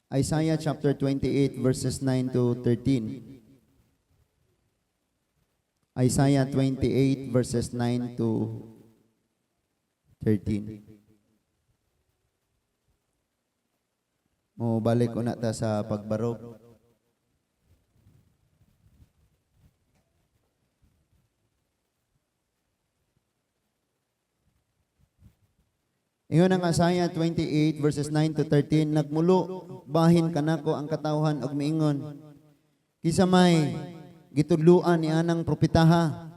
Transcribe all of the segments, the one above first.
Isaiah chapter 28 verses 9 to 13. Isaiah 28 verses 9 to 13. Mo balik una ta sa pagbarog. Ingon ang Isaiah 28 verses 9 to 13, nagmulo bahin kanako ang katawhan og miingon, kinsa may gitudluan ni anang propetaha,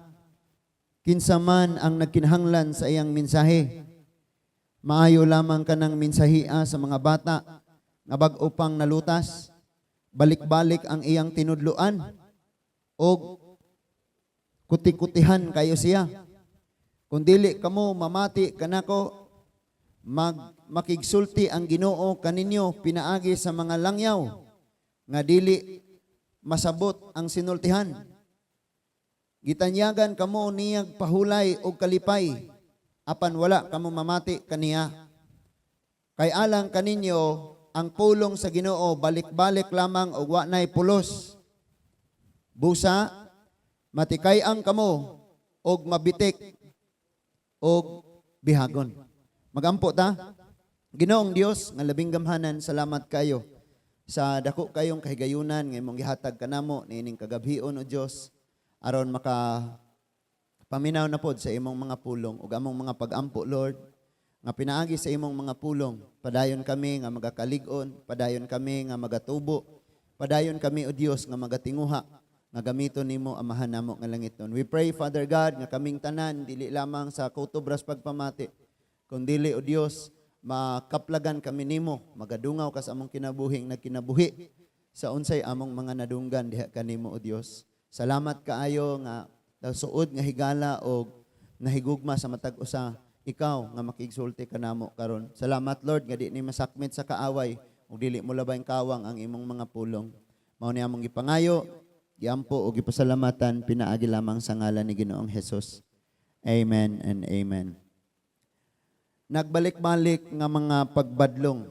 kinsa man ang nagkinahanglan sa iyang mensahe. Maayo lamang kanang mensahia sa mga bata nga bag-o pang nalutas, balik-balik ang iyang tinudluan og kuti-kutihan kayo siya. Kung dili kamo mamati kanako, makigsulti ang Ginoo kaninyo pinaagi sa mga langyaw nga dili masabot ang sinultihan. Gitanyagan kamo niyag pahulay og kalipay, apan wala kamo mamati kaniya. Kay alang kaninyo ang pulong sa Ginoo balik-balik lamang og wa nay pulos. Busa matikay-ang kamo og mabitik og bihagon. Magampo ta. Ginoong Dios nga labing gamhanan, salamat kayo sa dako kayong kahigayunan nga imong gihatag kanamo niining kagabhion, o Dios, aron maka paminaw na pod sa imong mga pulong ug among mga pagampo, Lord, nga pinaagi sa imong mga pulong padayon kami nga magakalig-on, padayon kami nga magatubo, padayon kami, o Dios, nga magatinguha nga gamiton nimo, Amahan namo nga langiton. We pray, Father God, nga kaming tanan dili lamang sa kutubras pagpamati, kung dili, o Dios, makaplagan kami nimo, magadungaw ka sa among kinabuhing nagkinabuhi sa unsay among mga nadunggan diha kanimo, o Dios. Salamat kaayo nga suod nga higala og nahigugma sa matag usa ikaw nga makigsulti kanamo karon. Salamat, Lord, nga di ni masakmit sa kaaway ug dili mo labayng kawang ang imong mga pulong. Mao ni among gipangayo, giampo ug gipasalamatan pinaagi lamang sa ngalan ni Ginoong Hesus. Amen and amen. Nagbalik-balik nga mga pagbadlong.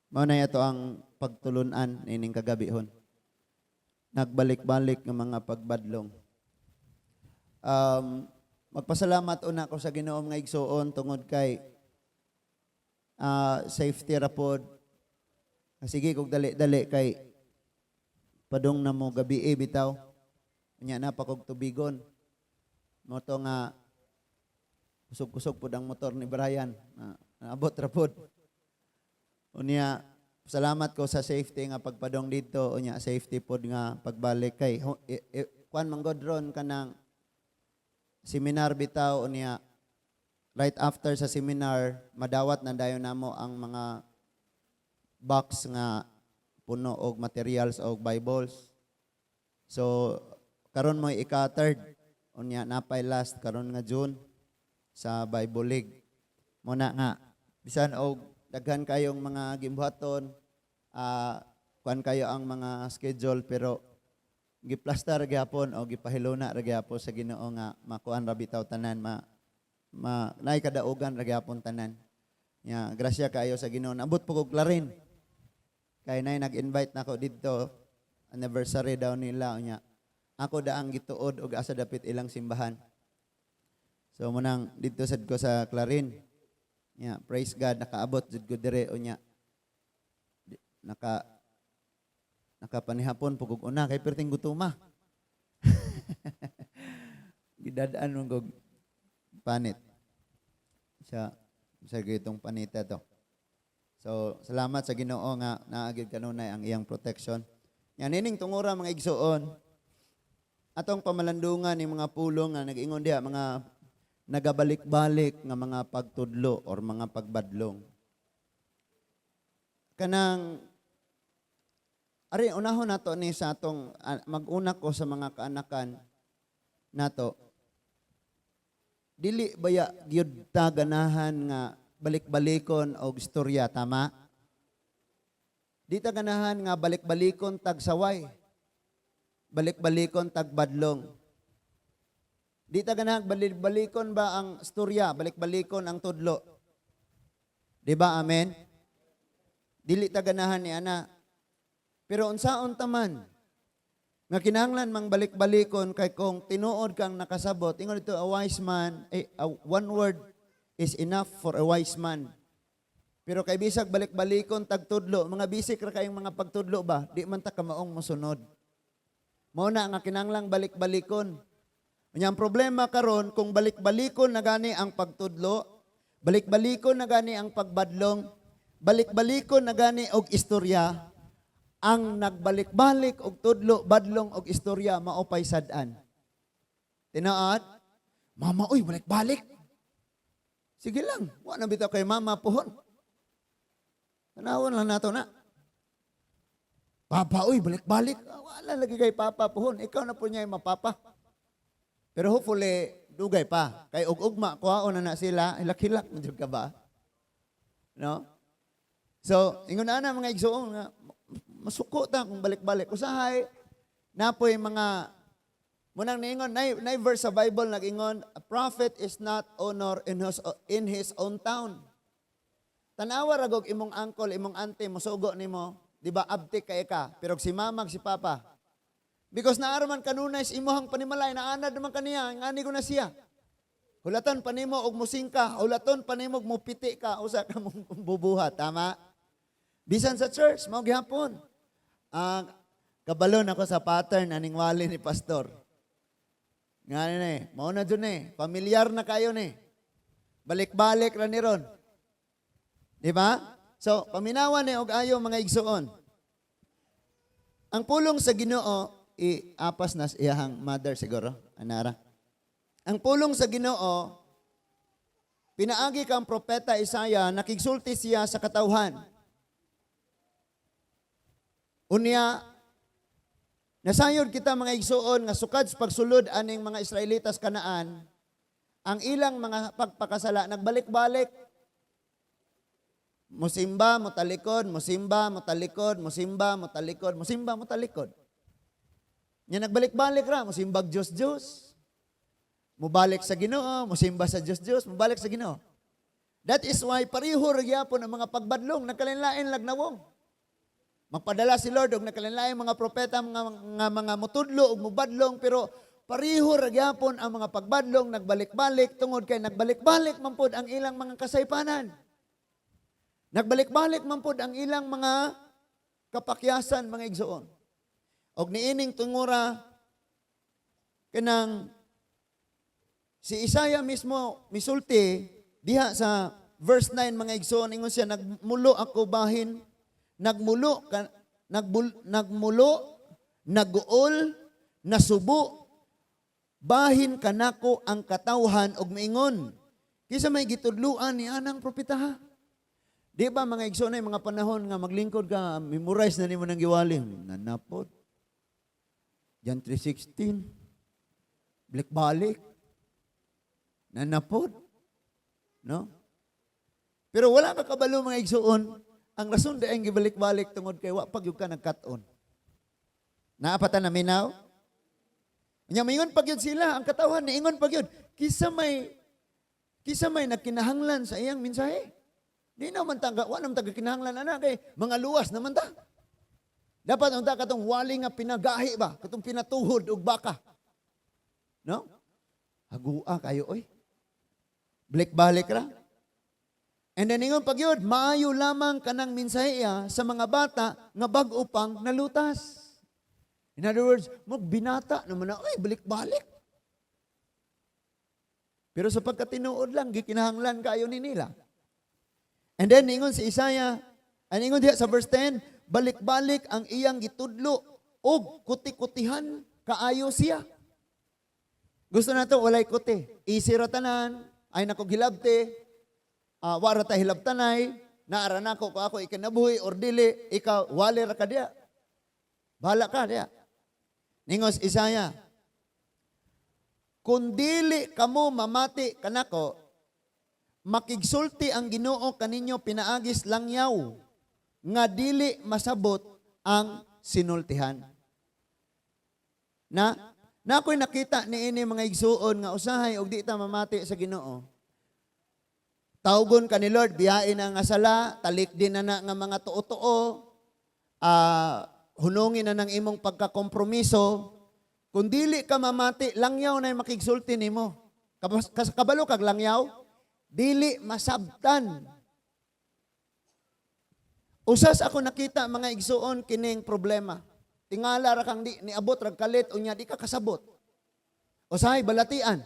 Mao na ato ang pagtulunan nining kagabihon. Nagbalik-balik nga mga pagbadlong. Magpasalamat una ko sa Ginoo nga igsuon tungod kay safety ra pod. Sige kog dali-dali kay padung na mo gabi bitaw. Unya na pa kog tubigon. Mo to nga kusog-kusog pod ang motor ni Brian. Naabot ra pod. Unya, salamat ko sa safety nga pagpadong dito. Unya, safety pod nga pagbalik kay kuan man god ron kanang seminar bitaw. Unya, right after sa seminar, madawat na dayon namo ang mga box nga puno og materials og Bibles. So karon mo ika-third, unya napay last karon nga June sa Bible League. Muna nga bisan og daghan kayong mga gimbuhaton, kuan kayo ang mga schedule, pero giplastar gyapon o gipahiluna ra gyapon sa Ginoo nga makuan ra bitaw tanan, ma naay kadaugan ra gyapon tanan. Nya grasya kaayo sa Ginoo. Nabot po kog Clarin. Kay nay nag-invite nako didto, anniversary daw nila, unya ako daang gituod og asa dapit ilang simbahan. So munang didto sad ko sa Clarin. Nya praise God, nakaabot jud ko dire, unya nakapanihapon pug og una kay perting gutuma. Gidad-an man kog panit. Sa gitong panita to. So salamat sa Ginoo nga naagid kanunay ang iyang protection. Nya nining tungura mga igsuon, atong pamalandungan ni mga pulong nga nag-ingon diha mga nagabalik-balik nga mga pagtudlo or mga pagbadlong. Kanang ari unahon nato ni sa atong mag-una ko sa mga kaanakan nato. Dili baya gyud ta ganahan nga balik-balikon og istorya, tama? Di ta ganahan nga balik-balikon tag saway. Balik-balikon tag badlong. Di ta ganahan balik-balikon ba ang istorya, balik-balikon ang tudlo. Di ba? Amen? Dili ta ganahan ni ana. Pero unsaon ta man nga kinahanglan mang balik-balikon kay kung tinuod kang nakasabot, ingon dito, a wise man, eh, one word is enough for a wise man. Pero kay bisag balik-balikon tagtudlo, mga bisik ra kayong mga pagtudlo ba, di man ta kamaong mosunod. Mao na nga kinahanglang balik-balikon. Unya ang problema karon, kung balik-balikon na gani ang pagtudlo, balik-balikon na gani ang pagbadlong, balik-balikon na gani og istorya, ang nagbalik-balik og tudlo, badlong og istorya mao pay sad-an. Tinuod? "Mama oy, balik-balik." Sige lang, wa na bitaw kay mama puhon. Tanawon lang nato na. "Papa oy, balik-balik." Ah, wala lagi kay papa puhon. Ikaw na po niya yung mapapa. Pero hopefully, dugay pa. Kay og ugma, kuhaon na na sila, hilak-hilak na jud ka ba? No? So, ingon ana, mga igsoon nga masuko ta kung balik-balik. Usahay, napoy mga munang niingon, nay verse sa Bible nag-ingon, "A prophet is not honor in his own town." Tanawa ra gog imong uncle, imong auntie, mosugo nimo, di ba, abtik kay ka, pero si mama, si papa. Because naa ra man kanunay sa imuhang panimalay, naanad naman kaniya, ngani ko na siya. Hulaton pa nimo og musingka, hulaton pa nimo og mupiti ka, usa ka mong bubuhat, tama? Bisan sa church, mao gihapon. Ah, kabalon ako sa pattern aning wali ni pastor. Nga ni eh, mao na dun eh, familiar na kayo ni. Balik-balik ra ni ron. Di ba? So, paminawan ni og ayo, mga igsuon. Ang pulong sa Ginoo, iapas na sa iyahang mother siguro, anara. Ang pulong sa Ginoo, pinaagi kang propeta Isaiah, nakigsulti siya sa katawhan. Unya, nasayod kita, mga igsuon, nga sukad sa pagsulod aning mga Israelitas Kanaan, ang ilang mga pagpakasala nagbalik-balik. Musimba, mutalikod, musimba, mutalikod, musimba, mutalikod, musimba, mutalikod. Nya nagbalik-balik ra, musimbag Diyos Diyos. Mubalik sa Ginoo, musimba sa Diyos Diyos, mubalik sa Ginoo. That is why pareho ra gyapon ang mga pagbadlong, nagkalain-lain lag nawong. Magpadala si Lord og nagkalain-lain mga propeta mga mutudlo ug mubadlong, pero pareho ra gyapon ang mga pagbadlong, nagbalik-balik tungod kay nagbalik-balik man pod ang ilang mga kasaypanan. Nagbalik-balik man pod ang ilang mga kapakyasan, mga igsoon. Og niining tungura, kanang si Isaiah mismo misulti diha sa verse 9, mga igsoon, ingon siya, "Nagmulo ako bahin, nagmulo ka, nagmulo, naguol, nasubo bahin kanako ang katawhan og miingon, 'Kinsa may gitudluan ni anang propetaha?'" Di ba, mga igsoon, ay mga panahon nga maglingkod ka, memorize na nimo ng giwali, nanapod. John 3:16. Balik-balik. Nanapod. No? Pero wala ka kabalo, mga igsoon, ang rason di ang gibalik-balik tungod kay wa pa gyud ka nagkat-on. Naa pa ta naminaw? Nya mingon pa gyud sila, ang katawhan niingon pa gyud, "Kinsa may nagkinahanglan sa iyang mensahe? Di naman ta, wa naman ta kinahanglan ana kay mga luwas naman ta." Dapat unta katong wali nga pinagahi ba, katong pinatuhod og baka. No? Hagua kayo oy. Balik-balik ra. And then ingon pag yun, "Maayo lamang kanang mensahe sa mga bata nga bag-o pang nalutas." In other words, magbinata naman na, ay, balik-balik. Pero sa pagkatinuod lang, gikinahanglan kayo ni nila. And then, ingon si Isaiah, ang ingon diha sa verse 10, "Balik-balik ang iyang gitudlo og kuti-kutihan kaayo siya." Gusto nato walay kuti. Easy ra tanan, ay nako gilabti, wara ta hilabtanay, naara nako ko ako ikinabuhi or dili, ikaw wali ra ka diya. Bahala ka diya. Ningos Isaiah, "Kung dili kamo mamati kanako, makigsulti ang Ginoo kaninyo pinaagis langyaw nga dili masabot ang sinultihan." Na ako'y nakita ni ini, mga igsuon, nga usahay og di ta mamati sa Ginoo. Tawgon ka ni Lord, biyain na nga sala, talik din na na nga mga tuo-tuo, hunungin na ng imong pagkakompromiso. Kung dili ka mamati, langyaw na yung makigsulti nimo. Kabalo kag langyaw, dili masabtan. Usas ako nakita, mga igsuon, kining problema. Tingala ra kang di niabot rag kalit, unya di ka kasabot. Usahay balatian.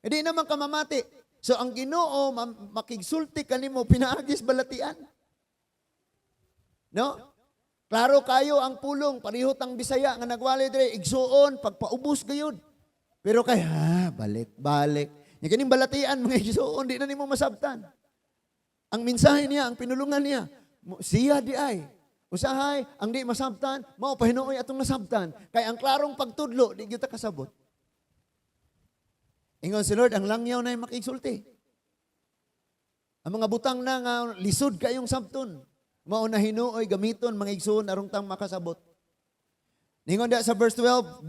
Hindi naman ka mamati. So ang Ginoo makigsulti kanimo pinaagis balatian. No? Klaro kayo ang pulong, pareho tang Bisaya nga nagwali dire, igsuon pagpaubos gayud. Pero kay ha, balik balik. Nya kining balatian, mga igsuon, di na nimo masabtan. Ang mensahe niya, ang pinulungan niya, siya di ay. Usahay, ang di masabtan, mao pa hinuoy atong nasabtan. Kay ang klarong pagtudlo, di gyud ta kasabot. Ingon si Lord, ang langyaw na makigsulti. Ang mga butang na nga lisod kayong sabton, mao na hinuoy gamiton, mga igsuon, arong tang makasabot. Ningon da sa verse 12,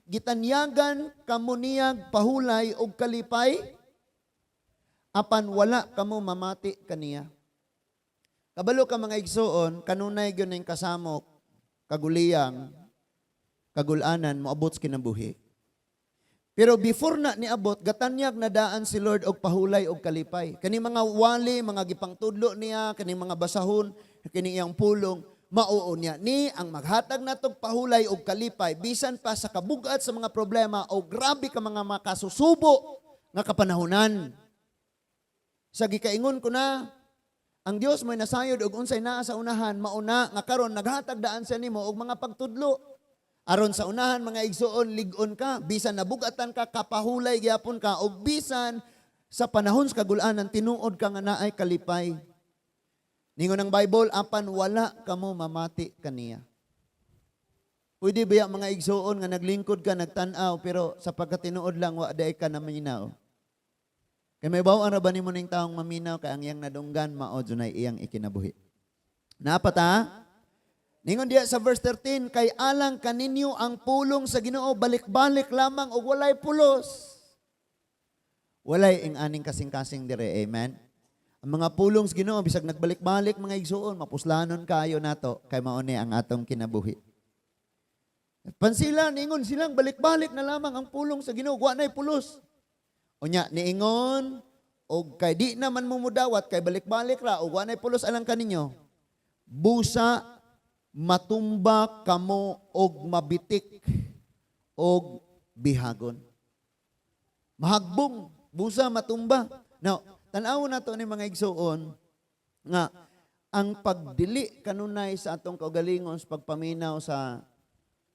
"Gitanyagan kamo niyag pahulay og kalipay, apan wala kamo mamati kaniya." Kabalo ka, mga igsuon, kanunay gyud ning kasamok, kaguliyang, kagulanan moabot sa kinabuhi. Pero before na niabot, gatanyag na daan si Lord og pahulay og kalipay. Kani mga wali, mga gipangtudlo niya, kani mga basahon, kini iyang pulong, mauo niya ni ang maghatag natog pahulay og kalipay bisan pa sa kabugat sa mga problema o grabe ka mga makasusubo nga kapanahonan. Sa gikaingon ko na, ang Dios may nasayod og unsay naa sa unahan, mauna nga karon naghatag daan siya nimo og mga pagtudlo. Aron sa unahan, mga igsuon, lig-on ka, bisan nabugatan ka, kapahulay gyapon ka, og bisan sa panahon sa kagulanan, tinuod ka nga naay kalipay. Ningon ang Bible, "Apan wala kamo mamati kaniya." Pwede ba ya, mga igsuon, nga naglingkod ka, nagtan-aw, pero sa pagkatinuod lang, wa diay ka naminaw? Kay may bawaan ra ba nimo ning taong maminaw kay ang iyang nadunggan mao dunay iyang ikinabuhi. Napat ha? Ningon diya sa verse 13, "Kay alang kaninyo ang pulong sa Ginoo balik-balik lamang ug walay pulos." Walay ing aning kasing-kasing dire, amen. Ang mga pulong sa Ginoo bisag nagbalik-balik, mga igsuon, mapuslanon kayo nato kay mao ni ang atong kinabuhi. Pansila ningon silang balik-balik na lamang ang pulong sa Ginoo, wa nay pulos. Unya niingon og kay di naman mo mudawat kay balik-balik ra ug wa nay pulos alang kaninyo. Busa matumba kamo og mabitik og bihagon. Mahagbong, busa matumba. Now, tan-awon nato ni, mga igsuon, nga ang pagdili kanunay sa atong kaugalingon sa pagpaminaw sa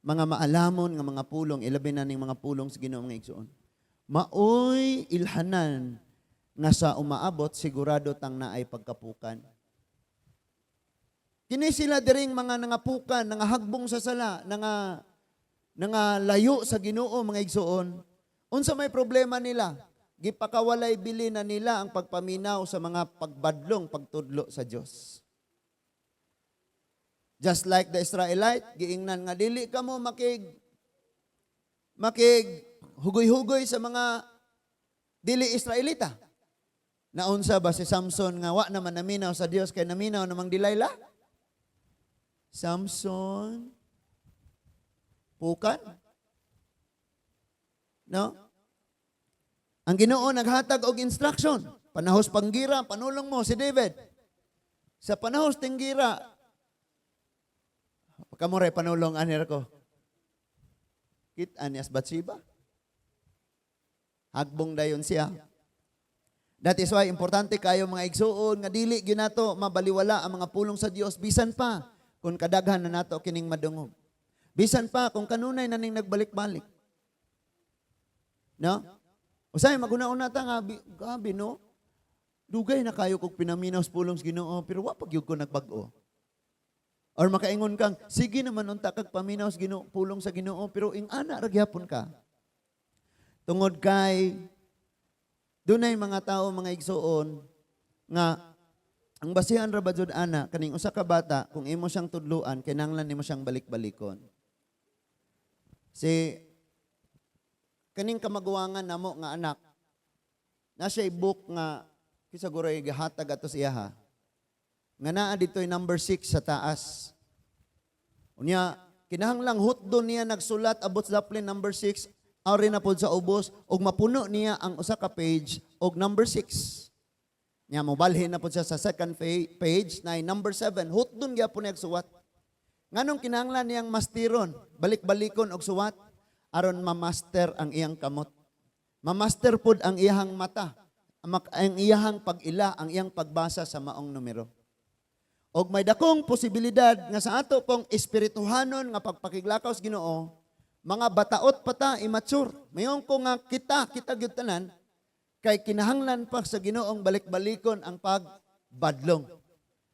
mga maalamon nga mga pulong, ilabi na ning mga pulong sa Ginoo, mga igsuon. Maoy ilhanan nga sa umaabot sigurado tang naay pagkapukan. Kini sila diring mga nangapukan, nangahagbong sa sala, nangalayo sa Ginoo, mga igsuon. Unsa may problema nila? Gipakawalay bili na nila ang pagpaminaw sa mga pagbadlong pagtudlo sa Dios. Just like the Israelite, giingnan nga dili kamo makig hugoy-hugoy sa mga dili Israelita. Naunsa ba si Samson nga wa naman naminaw sa Dios kay naminaw namang Delilah? Samson, pukan. No? Ang Ginoo naghatag og instruction. Panahos panggira, panulong mo si David. Sa panahos tinggira, kamo ray panulong anir ko. Kit anias Bathsheba. Hagbong dayon siya. That is why importante kayo, mga igsuon, nga dili gyud nato mabaliwala ang mga pulong sa Dios bisan pa kung kadaghan na nato kining madungog. Bisan pa kung kanunay na ning nagbalik-balik. No? Usay maguna-una ta nga gabi, no. Dugay na kayo kog pinaminaw sa pulong sa Ginoo pero wa pa gyud ko nagbag-o. Or makaingon kang sige naman unta kag paminaw sa Ginoo, pulong sa Ginoo, pero ing ana ra gyapon ka. Tungod kay dunay mga tao, mga igsuon, nga ang basihan ra ba jud ana kaning usa ka bata, kung imo siyang tudluan, kinahanglan nimo siyang balik-balikon. Si kaning kamaguwangan namo nga anak na siya book nga Kinsa guro'y gihatag ato sa iyaha. Nga naa dito'y number 6 sa taas. Unya, kinahanglang hutdon niya nagsulat abot sa daplin number 6, ari na pod sa ubos, ug mapuno niya ang usa ka page og number 6. Nya mobalhin na pod siya sa second page na number 7, hutdon gyapon niya suwat. Nganong kinahanglan niyang masteron, balik-balikon og suwat aron ma-master ang iyang kamot. Ma-master pod ang iyang mata, ang iyang pag-ila, ang iyang pagbasa sa maong numero. Og may dakong posibilidad nga sa ato pong espirituhanon nga pagpakiglakaw sa Ginoo, mga bataot pa ta, immature. Mayon ko nga kita, kita gyud tanan, kay kinahanglan pa sa Ginoong balik-balikon ang pagbadlong.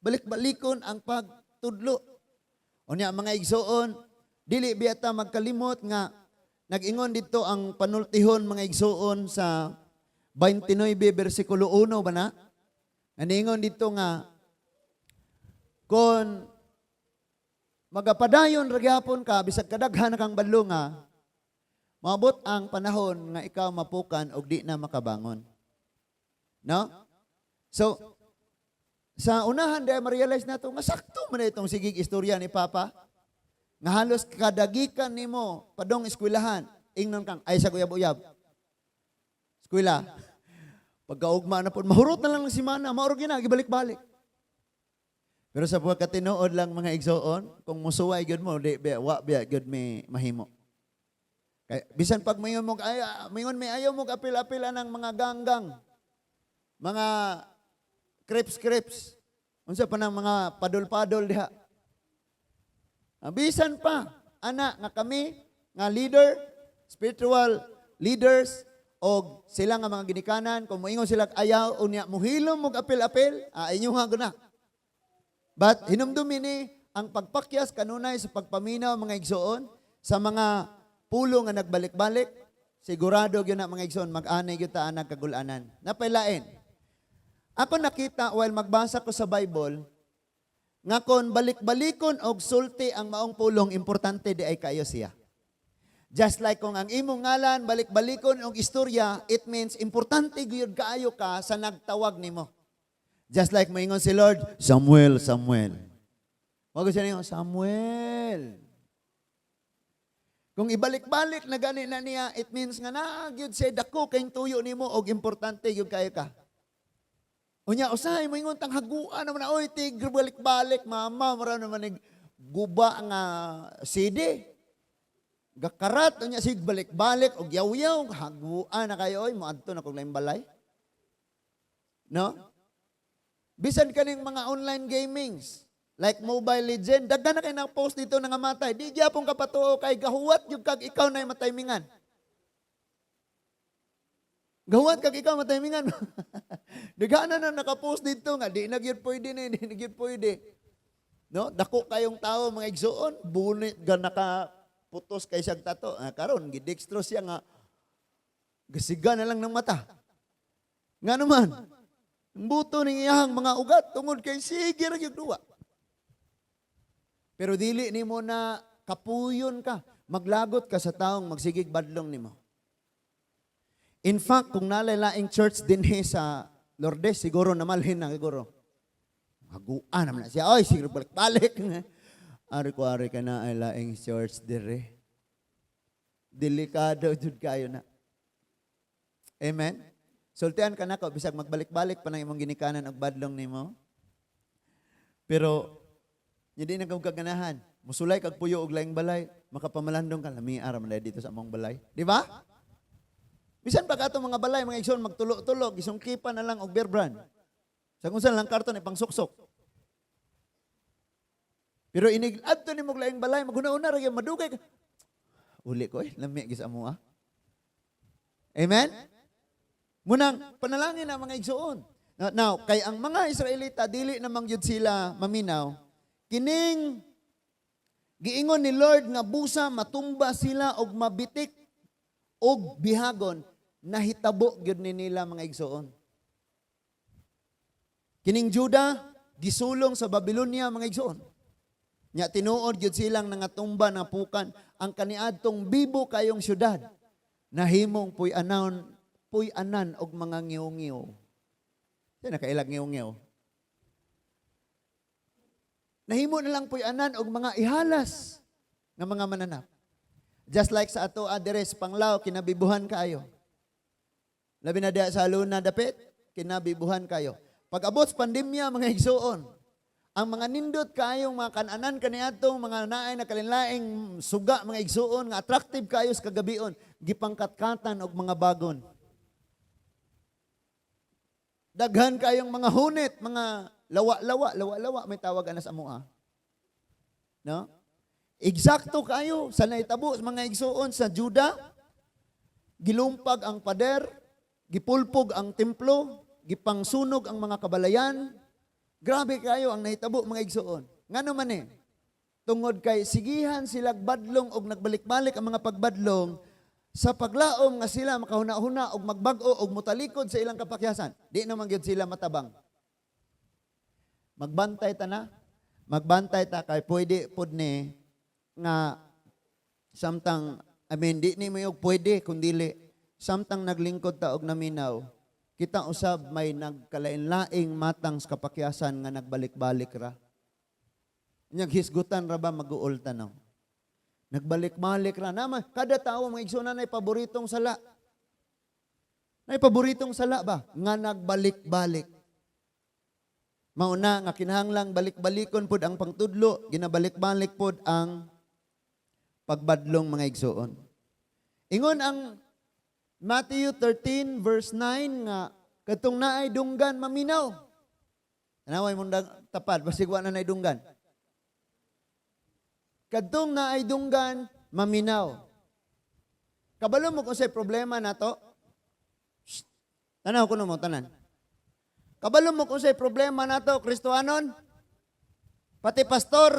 Balik-balikon ang pagtudlo. Unya, mga igsoon, dili biya ta magkalimot nga nag-ingon dito ang panultihon, mga igsoon, sa 29 bersikulo 1 ba na? Naningon dito nga kung magapadayon ra gyapon ka bisag kadaghan na kang badlonga, maabot ang panahon nga ikaw mapukan og di na makabangon. No? So, sa unahan dahil ma-realize nato nga sakto man na itong sigig istorya ni Papa. Nga halos kadagikan nimo padong eskwelahan, ingnon kang ay sa uyab-uyab. Eskwela. Pagkaugma na po, mahurot na lang ng simana, maurog na, gibalik-balik. Pero sa pagkatinuod lang, mga igsoon, kung musuway gyud mo, di biya, wa biya gyud may mahimo. Kay bisan pag mayon mo ay mayon may ayaw mo apil-apil ng mga ganggang, mga crips-crips. Unsa pa nang mga padol-padol diha. Ah, bisan pa ana nga kami nga leader, spiritual leaders og sila nga mga ginikanan, kung moingon sila ayaw unya muhilom mo apil-apil, inyo nga guna. But hinumdumi ni ang pagpakyas kanunay sa pagpaminaw, mga igsoon, sa mga pulo nga nagbalik-balik, sigurado gyud na, mga igsoon, mag-anay gyud ta anang kagulanan. Napailain. Ako nakita while magbasa ko sa Bible nga kon balik-balikon og sulti ang maong pulong, importante di ay kayo siya. Just like kung ang imong ngalan balik-balikon og istorya, it means importante gyud kaayo ka sa nagtawag nimo. Just like moingon si Lord, "Samuel, Samuel." Wag siya ningon, "Samuel." Kung ibalik-balik na gani na niya, it means nga naa gyud siya dako kay tuyo nimo og importante gyud kayo ka. Unya usahay moingon tang haguan naman na, oy, tig balik-balik, mama, mura naman nig guba nga CD. Gakarat unya sig balik-balik og yaw-yaw, haguan na kayo, oy, moadto na kog laing balay. No? Bisan kaning mga online gamings like Mobile Legend, daghan na kay na-post dito nga matay. Di gyapon ka patuo kay gahuwat gyud kag ikaw na mataymingan. Gahuwat kag ikaw mataymingan. Daghan na naka-post dito nga di na gyud pwede ni, di na gyud pwede. No? Dako kayong tao, mga igsuon, bunit ga naka putos kay siyang tato. Ah, karon gidextrose siya nga gasiga na lang ng mata. Nga naman, ang buto ning iyahang mga ugat tungod kay sige ra gyud duwa. Pero dili nimo na kapuyon ka, maglagot ka sa taong magsigig badlong nimo. In fact, kung nalay laing church dinhi sa Lourdes, siguro namalhin na siguro. Haguan naman na siya. Oy, siguro balik-balik. Ari ko, ari ka na ay laing church dire. Delikado jud kayo na. Amen? Sultian ka nako, bisag magbalik-balik pa ng imong ginikanan og badlong nimo. Pero hindi na kag kaganahan. Musulay kag puyo og laing balay, makapamalandong ka, lami ara man dito sa among balay. Di ba? Bisan pa kato mga balay, mga igsoon, magtulo-tulo, gisungkipan na lang og Bear Brand. Sa kung saan lang karton ipangsuksok. Pero inig adto nimo og laing balay, maghuna-una ra gyud madugay ka. Uli ko eh, lami gyud sa amo ah. Amen? Munang panalangin na, mga igsoon. Now, kay ang mga Israelita dili namang gyud sila maminaw, kining giingon ni Lord nga busa matumba sila og mabitik og bihagon, nahitabo gyud ni nila, mga igsoon. Kining Juda gisulong sa Babylonia, mga igsoon. Nya tinuod gyud silang nangatumba na pukan ang kaniadtong bibo kayong syudad nahimong puy-anan og mga ngiw-ngiw. Siya nakailag ngew-ngew. Nahimo na lang puy-anan og mga ihalas nga mga mananap. Just like sa ato dere sa Panglao, kinabibuhan kaayo. Labi na diha sa Luna dapit, kinabibuhan kayo. Pag abot sa pandemya, mga igsuon, ang mga nindot kaayong mga kananan kaniadtong mga naay na kalinlaing suga, mga igsuon, nga attractive kayo sa kagabion, gipangkatkatan og mga bagon. Daghan kayong mga hunit, mga lawa-lawa, lawa-lawa may tawag ana sa amoa. No? Eksakto kayo sa naitabo sa mga igsuon sa Juda, gilumpag ang pader, gipulpog ang templo, gipangsunog ang mga kabalayan. Grabe kayo ang nahitabo, mga igsuon. Ngano man eh? Tungod kay sigihan sila badlong og nagbalik-balik ang mga pagbadlong sa paglaom nga sila makahuna-huna og magbag-o og mutalikod sa ilang kapakyasan. Di naman gyud sila matabang. Magbantay ta na. Magbantay ta kay pwede pod ni nga samtang, I mean, di ni mo pwede kung dili samtang naglingkod ta og naminaw, kita usab may nagkalain-laing matang sa kapakyasan nga nagbalik-balik ra. Nyag hisgutan ra ba mag-uol tanaw. Nagbalik-balik ra naman. Kada tao, mga igsoon, na paboritong sala. Nay paboritong sala ba? Nga nagbalik-balik. Mauna nga kinahanglang balik-balikon pod ang pangtudlo, ginabalik-balik pod ang pagbadlong, mga igsoon. Ingon ang Matthew 13 verse 9 nga katong naay dunggan maminaw. Tanaway mong tapad basig wa na naay dunggan. Kadtong naay dunggan maminaw. Kabalo mo kung say problema nato? Shh. Tanaw ko mo tanan. Kabalo mo kung say problema nato, Kristohanon? Pati pastor.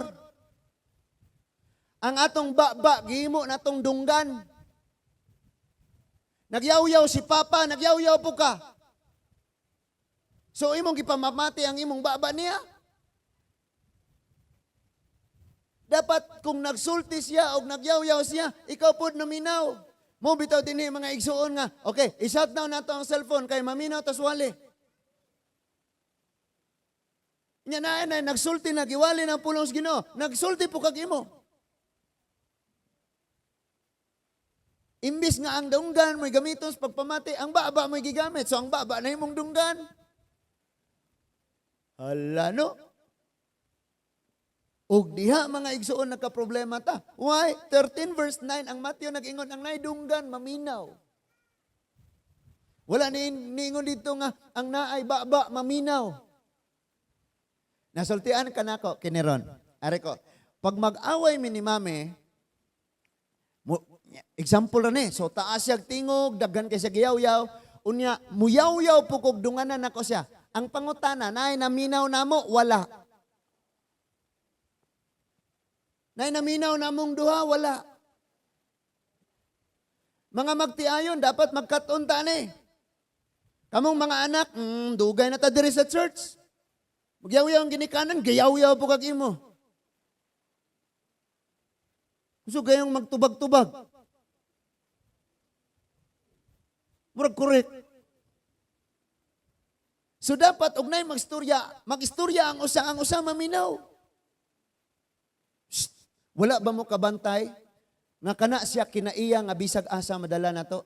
Ang atong baba gihimo natong dunggan. Nagyaw-yaw si Papa, nagyaw-yaw po ka. So imong gipamamati ang imong baba niya. Dapat kung nagsulti siya o nagyaw-yaw siya, ikaw pod naminaw. Mo bitaw dinhi, mga igsuon, nga, okay, i-shut down nato ang cellphone kay maminaw tas wali. Nya na na nagsulti na giwali ng pulong sa Ginoo, nagsulti po kag imo. Imbis nga ang dunggan mo'y gamiton sa pagpamati, ang baba mo'y gigamit. So ang baba na imong dunggan. Hala no. Og diha, mga igsuon, nagka-problema ta. Why? 13 verse 9 ang Matthew nag-ingon ang naidunggan maminaw. Wala ni niingon dito nga ang naay baba maminaw. Nasultian ka nako kiniron. Ari ko. Pag mag-away mi ni mami, mo, example ra ni. So taas siya tingog, daghan kay siya giyaw-yaw. Unya muyaw-yaw po kog dunganan nako siya. Ang pangutana, naay naminaw namo? Wala. Naay naminaw namong duha? Wala. Mga magtiayon, dapat magkat-on ta ni. Kamong mga anak, dugay na ta diri sa church. Magyaw-yaw ang ginikanan, gayaw-yaw po kag imo. Gusto gayong magtubag-tubag. Murag correct. So dapat og nay magstorya, magistorya ang usa maminaw. Shh, wala ba mo kabantay nga kana siya kinaiya nga bisag asa madala nato?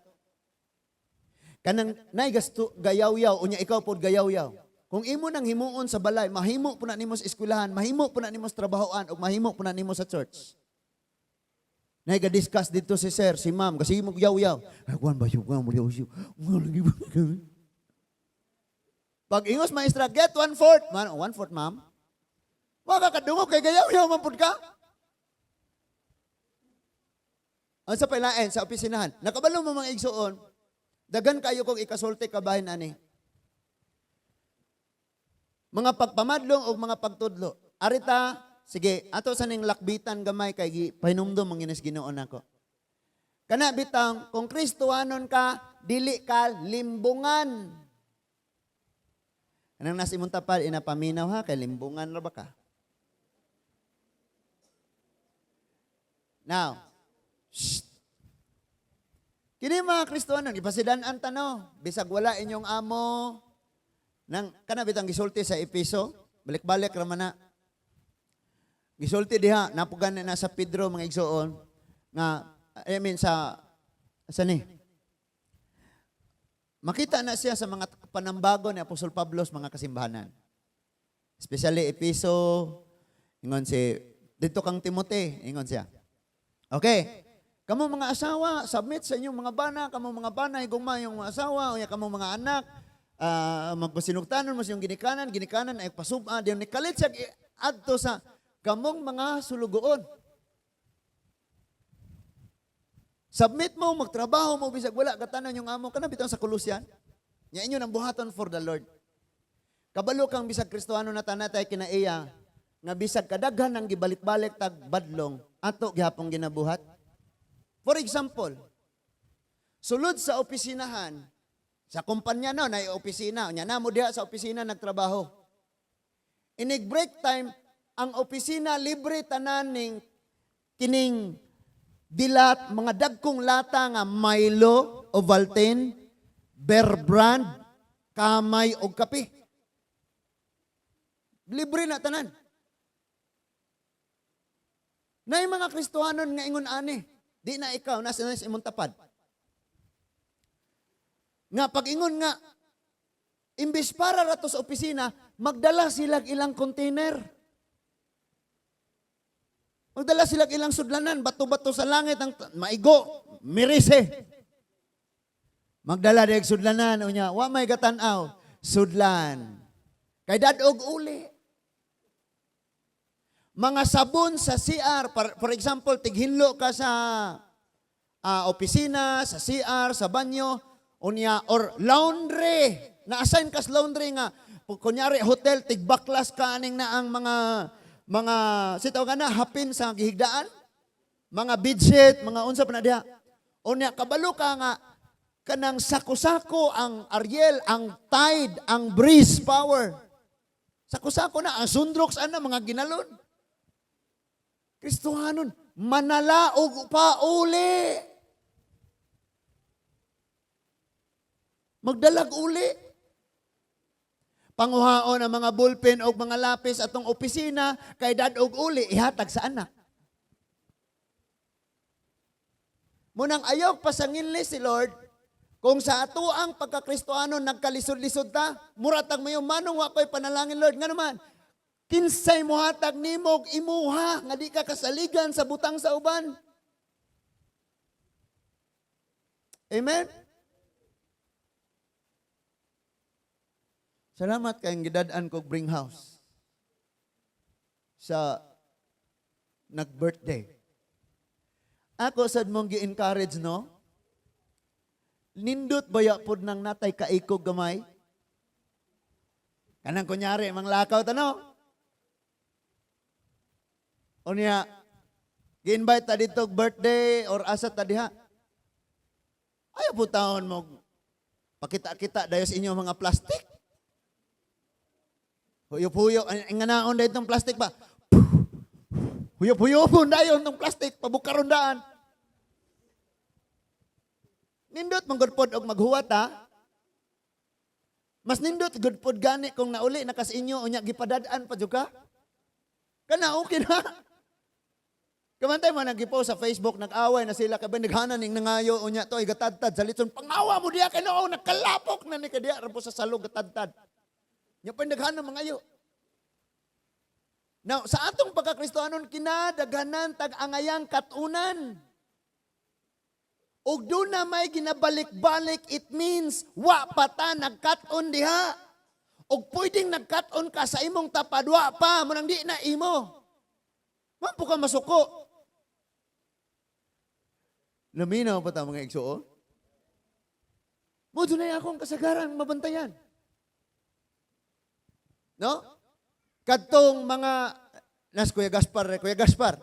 Kanang nay gasto gayaw-yaw unya ikaw pod gayaw-yaw. Kung imo nang himuon sa balay, mahimo po na nimo sa eskwelahan, mahimo po na nimo sa trabahoan, ug mahimo po na nimo sa church. Nay ga-discuss dito si sir, si ma'am, kasi mo yaw-yaw. Ay, kuwan ba yun? Kuwan mo yaw. Pag ingos maestra, get 1/4. Man, 1/4, ma'am. Wala ka kadungog kay gayaw-yaw man pud ka. Ang sa pailain, sa opisinahan, nakabalo mo mga igsuon, dagan kayo kong ikasulti kabahin ani. Mga pagpamadlong o mga pagtudlo. Arita, sige, ato sa ning lakbitan gamay kay pahinumdum ang ginis Ginoo nako. Kana bitang kung Kristohanon ka, dili ka limbungan. Anang nasa imong tapad, inapaminaw ha, kay limbungan ra ba ka? Now, shh. Kini mga Kristohanon, ipasidan-an tano, bisag wala inyong amo, Nang kana bitang gisulti sa Epeso, balik-balik ra man na. Gisulti diha, napugan na sa Pedro, mga igsoon, nga I mean sa ni. Makita na siya sa mga panambago ni Apostol Pablo sa mga kasimbahanan. Especially Epeso, ingon si dito kang Timote, ingon siya. Okay. Kamo mga asawa, submit sa inyong mga bana, kamo mga bana, higugma yung mga asawa, unya kamo mga anak, magpasinugtanon mo sa inyong ginikanan, ginikanan ay pasub-a, diyan nikalit siya adto sa kamong mga sulugoon. Submit mo, magtrabaho mo, bisag wala katanan yung amo, kana bitaw sa Colossian. Nya inyo nang buhaton for the Lord. Kabalo kang bisag Kristohano na tanatay kinaiya, nga bisag kadaghan ang gibalik-balik tag badlong, ato gihapong ginabuhat. For example, sulod sa opisinahan, sa kumpanya no, na opisina, nya namo diha sa opisina nagtrabaho. Inig break time, ang opisina libre tanan ning kining dilat, mga dagkong lata nga Milo, Ovaltine, Bear Brand, kamay og kape. Libre na tanan. Nay mga Kristohanon nga ingon ani, di na ikaw, nasa na sa imong tapad. Nga pag ingon nga, imbis para rato sa opisina, magdala sila ilang container. Magdala sila ilang sudlanan, bato-bato sa langit, ang maigo, mirise. Magdala deg sudlanan, unya, wa may gatanaw, sudlan. Kay dadog uli. Mga sabon sa CR, for example, tighinlo ka sa opisina, sa CR, sa banyo, unya, or laundry. Na-assign ka sa laundry nga, kunyari hotel, tigbaklas ka aning na ang mga sitaw ka na, hapin sa gihigdaan, mga bedsheet, mga unsa pa na diha. Unya, kabalo ka nga, kanang sako-sako ang Ariel, ang Tide, ang Breeze Power. Sako-sako na, ang Sundrox, ana, mga ginalon. Kristohanon, manalaog pa uli. Magdalag uli. Panguhaon ang mga bullpen o mga lapis atong opisina, kay dadog uli, ihatag sa anak. Munang ayaw pasangin si Lord, kung sa ato ang pagkakristohanon nagkalisod-lisod ta, muratag mayo, manong wako'y panalangin, Lord. Nga naman, kinsay muhatag nimog imuha, nga di ka kasaligan sa butang sa uban. Amen? Salamat kayong gidad-an kog bring house sa nag-birthday. Ako sad mong gi-encourage, no? Nindot baya pod nang natay kaikog gamay? Kanang kunyari, manglakaw ta, no? O niya, gi-invite ta dito birthday or asa ta diha. Ayaw po taon mo, pakita-kita dayo sa inyo mga plastic. Huyop-huyop, ang nganaon dayo itong plastic ba? Huyop-huyop dayon itong plastic, pabukaron daan. Nindot manggod pod og maghuwat ha. Mas nindot gud pod gani kung nauli na kas inyo unya gipadad-an pa jud ka. Kana okay na. Kamantay mo nag-post sa Facebook, nag-away na sila kay naghanan ning nangayo unya to ay gatadtad sa litson pangawa mo diha kay noo nakalapok na ni kadiha ra po sa salog gatadtad. Nya pa naghanan mangayo. Now, sa atong pagkakristohanon kinadaghanan tag-angayang katunan. Ug doon na may ginabalik-balik, it means wa pa ta nagkat-on diha. Ug pwedeng nagkat-on ka sa imong tapad, wa pa, munang di na imo. Wa po ka masuko. Laminaw pa ta mga igsuon. Mo dunay akong kasagaran mabantayan. No? Kadtong mga nas Kuya Gaspar, Kuya Gaspar.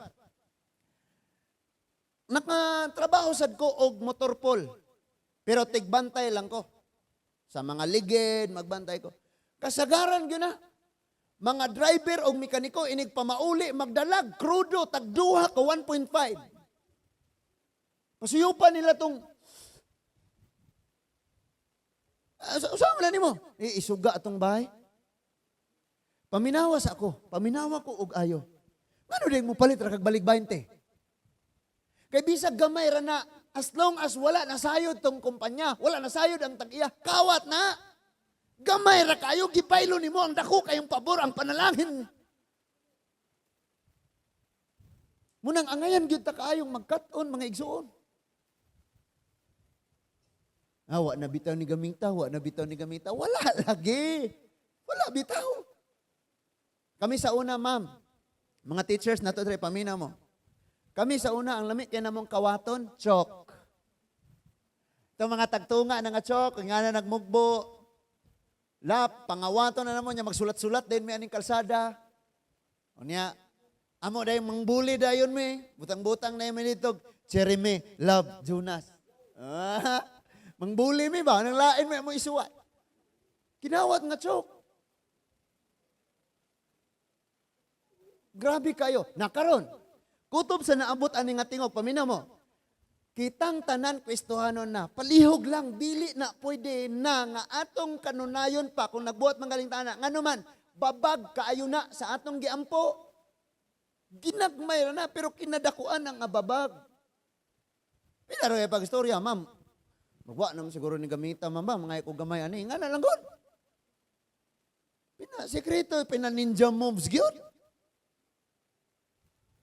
Nakatrabaho sad ko og motorpol. Pero tigbantay lang ko. Sa mga ligid, magbantay ko. Kasagaran gyud na. Mga driver og mekaniko inig pamauli, magdalag krudo tag duha ka 1.5. Pasuyupan nila tong Usa man na nimo? Isuga atong bahay. Paminawa sa ako. Paminawa ko og ayo. Ngano diay mo palit ra kag balig 20? Kay bisag gamay ra na, as long as wala nasayod tong kumpanya, wala nasayod ang tag-iya, kawat na. Gamay ra kayo, gibaylo nimo ang dako kayong pabor, ang panalangin. Munang angayan gyud ta kaayong magkat-on, mga igsuon. Ah, wa na bitaw ni gamita, wa na bitaw ni gamita. Wala lagi. Wala bitaw. Kami sa una, ma'am, mga teachers nato dre, pamina mo. Kami sa una, ang lami kay namong kawaton, chalk. Itong mga tagtunga na nga chalk, nga na nagmugbo, lap, pangawaton na namo niya, magsulat-sulat din mi aning kalsada. O niya, amo dahil mangbuli dayon mi, butang-butang na mi dito, Jeremy, love, Jonas. Ah, mangbuli mi ba? Nang lain mi mo isuwat. Kinawat nga chalk. Grabe kayo. Nakaron, kutob sa naabot ani nga tingog, paminaw mo. Kitang tanan Kristohanon na, palihog lang, dili na pwede na nga atong kanunayon pa kung nagbuhat man galing tana. Ngano man, babag kaayo na sa atong giampo. Ginagmay ra na, pero kinadakuan ang ababag. Pila ra pag istorya, ma'am. Magwa naman siguro ni gamita, ma'am ba? Mga ko gamay ani. Nga na lang gud. Pina, sekreto, pina ninja moves gyud.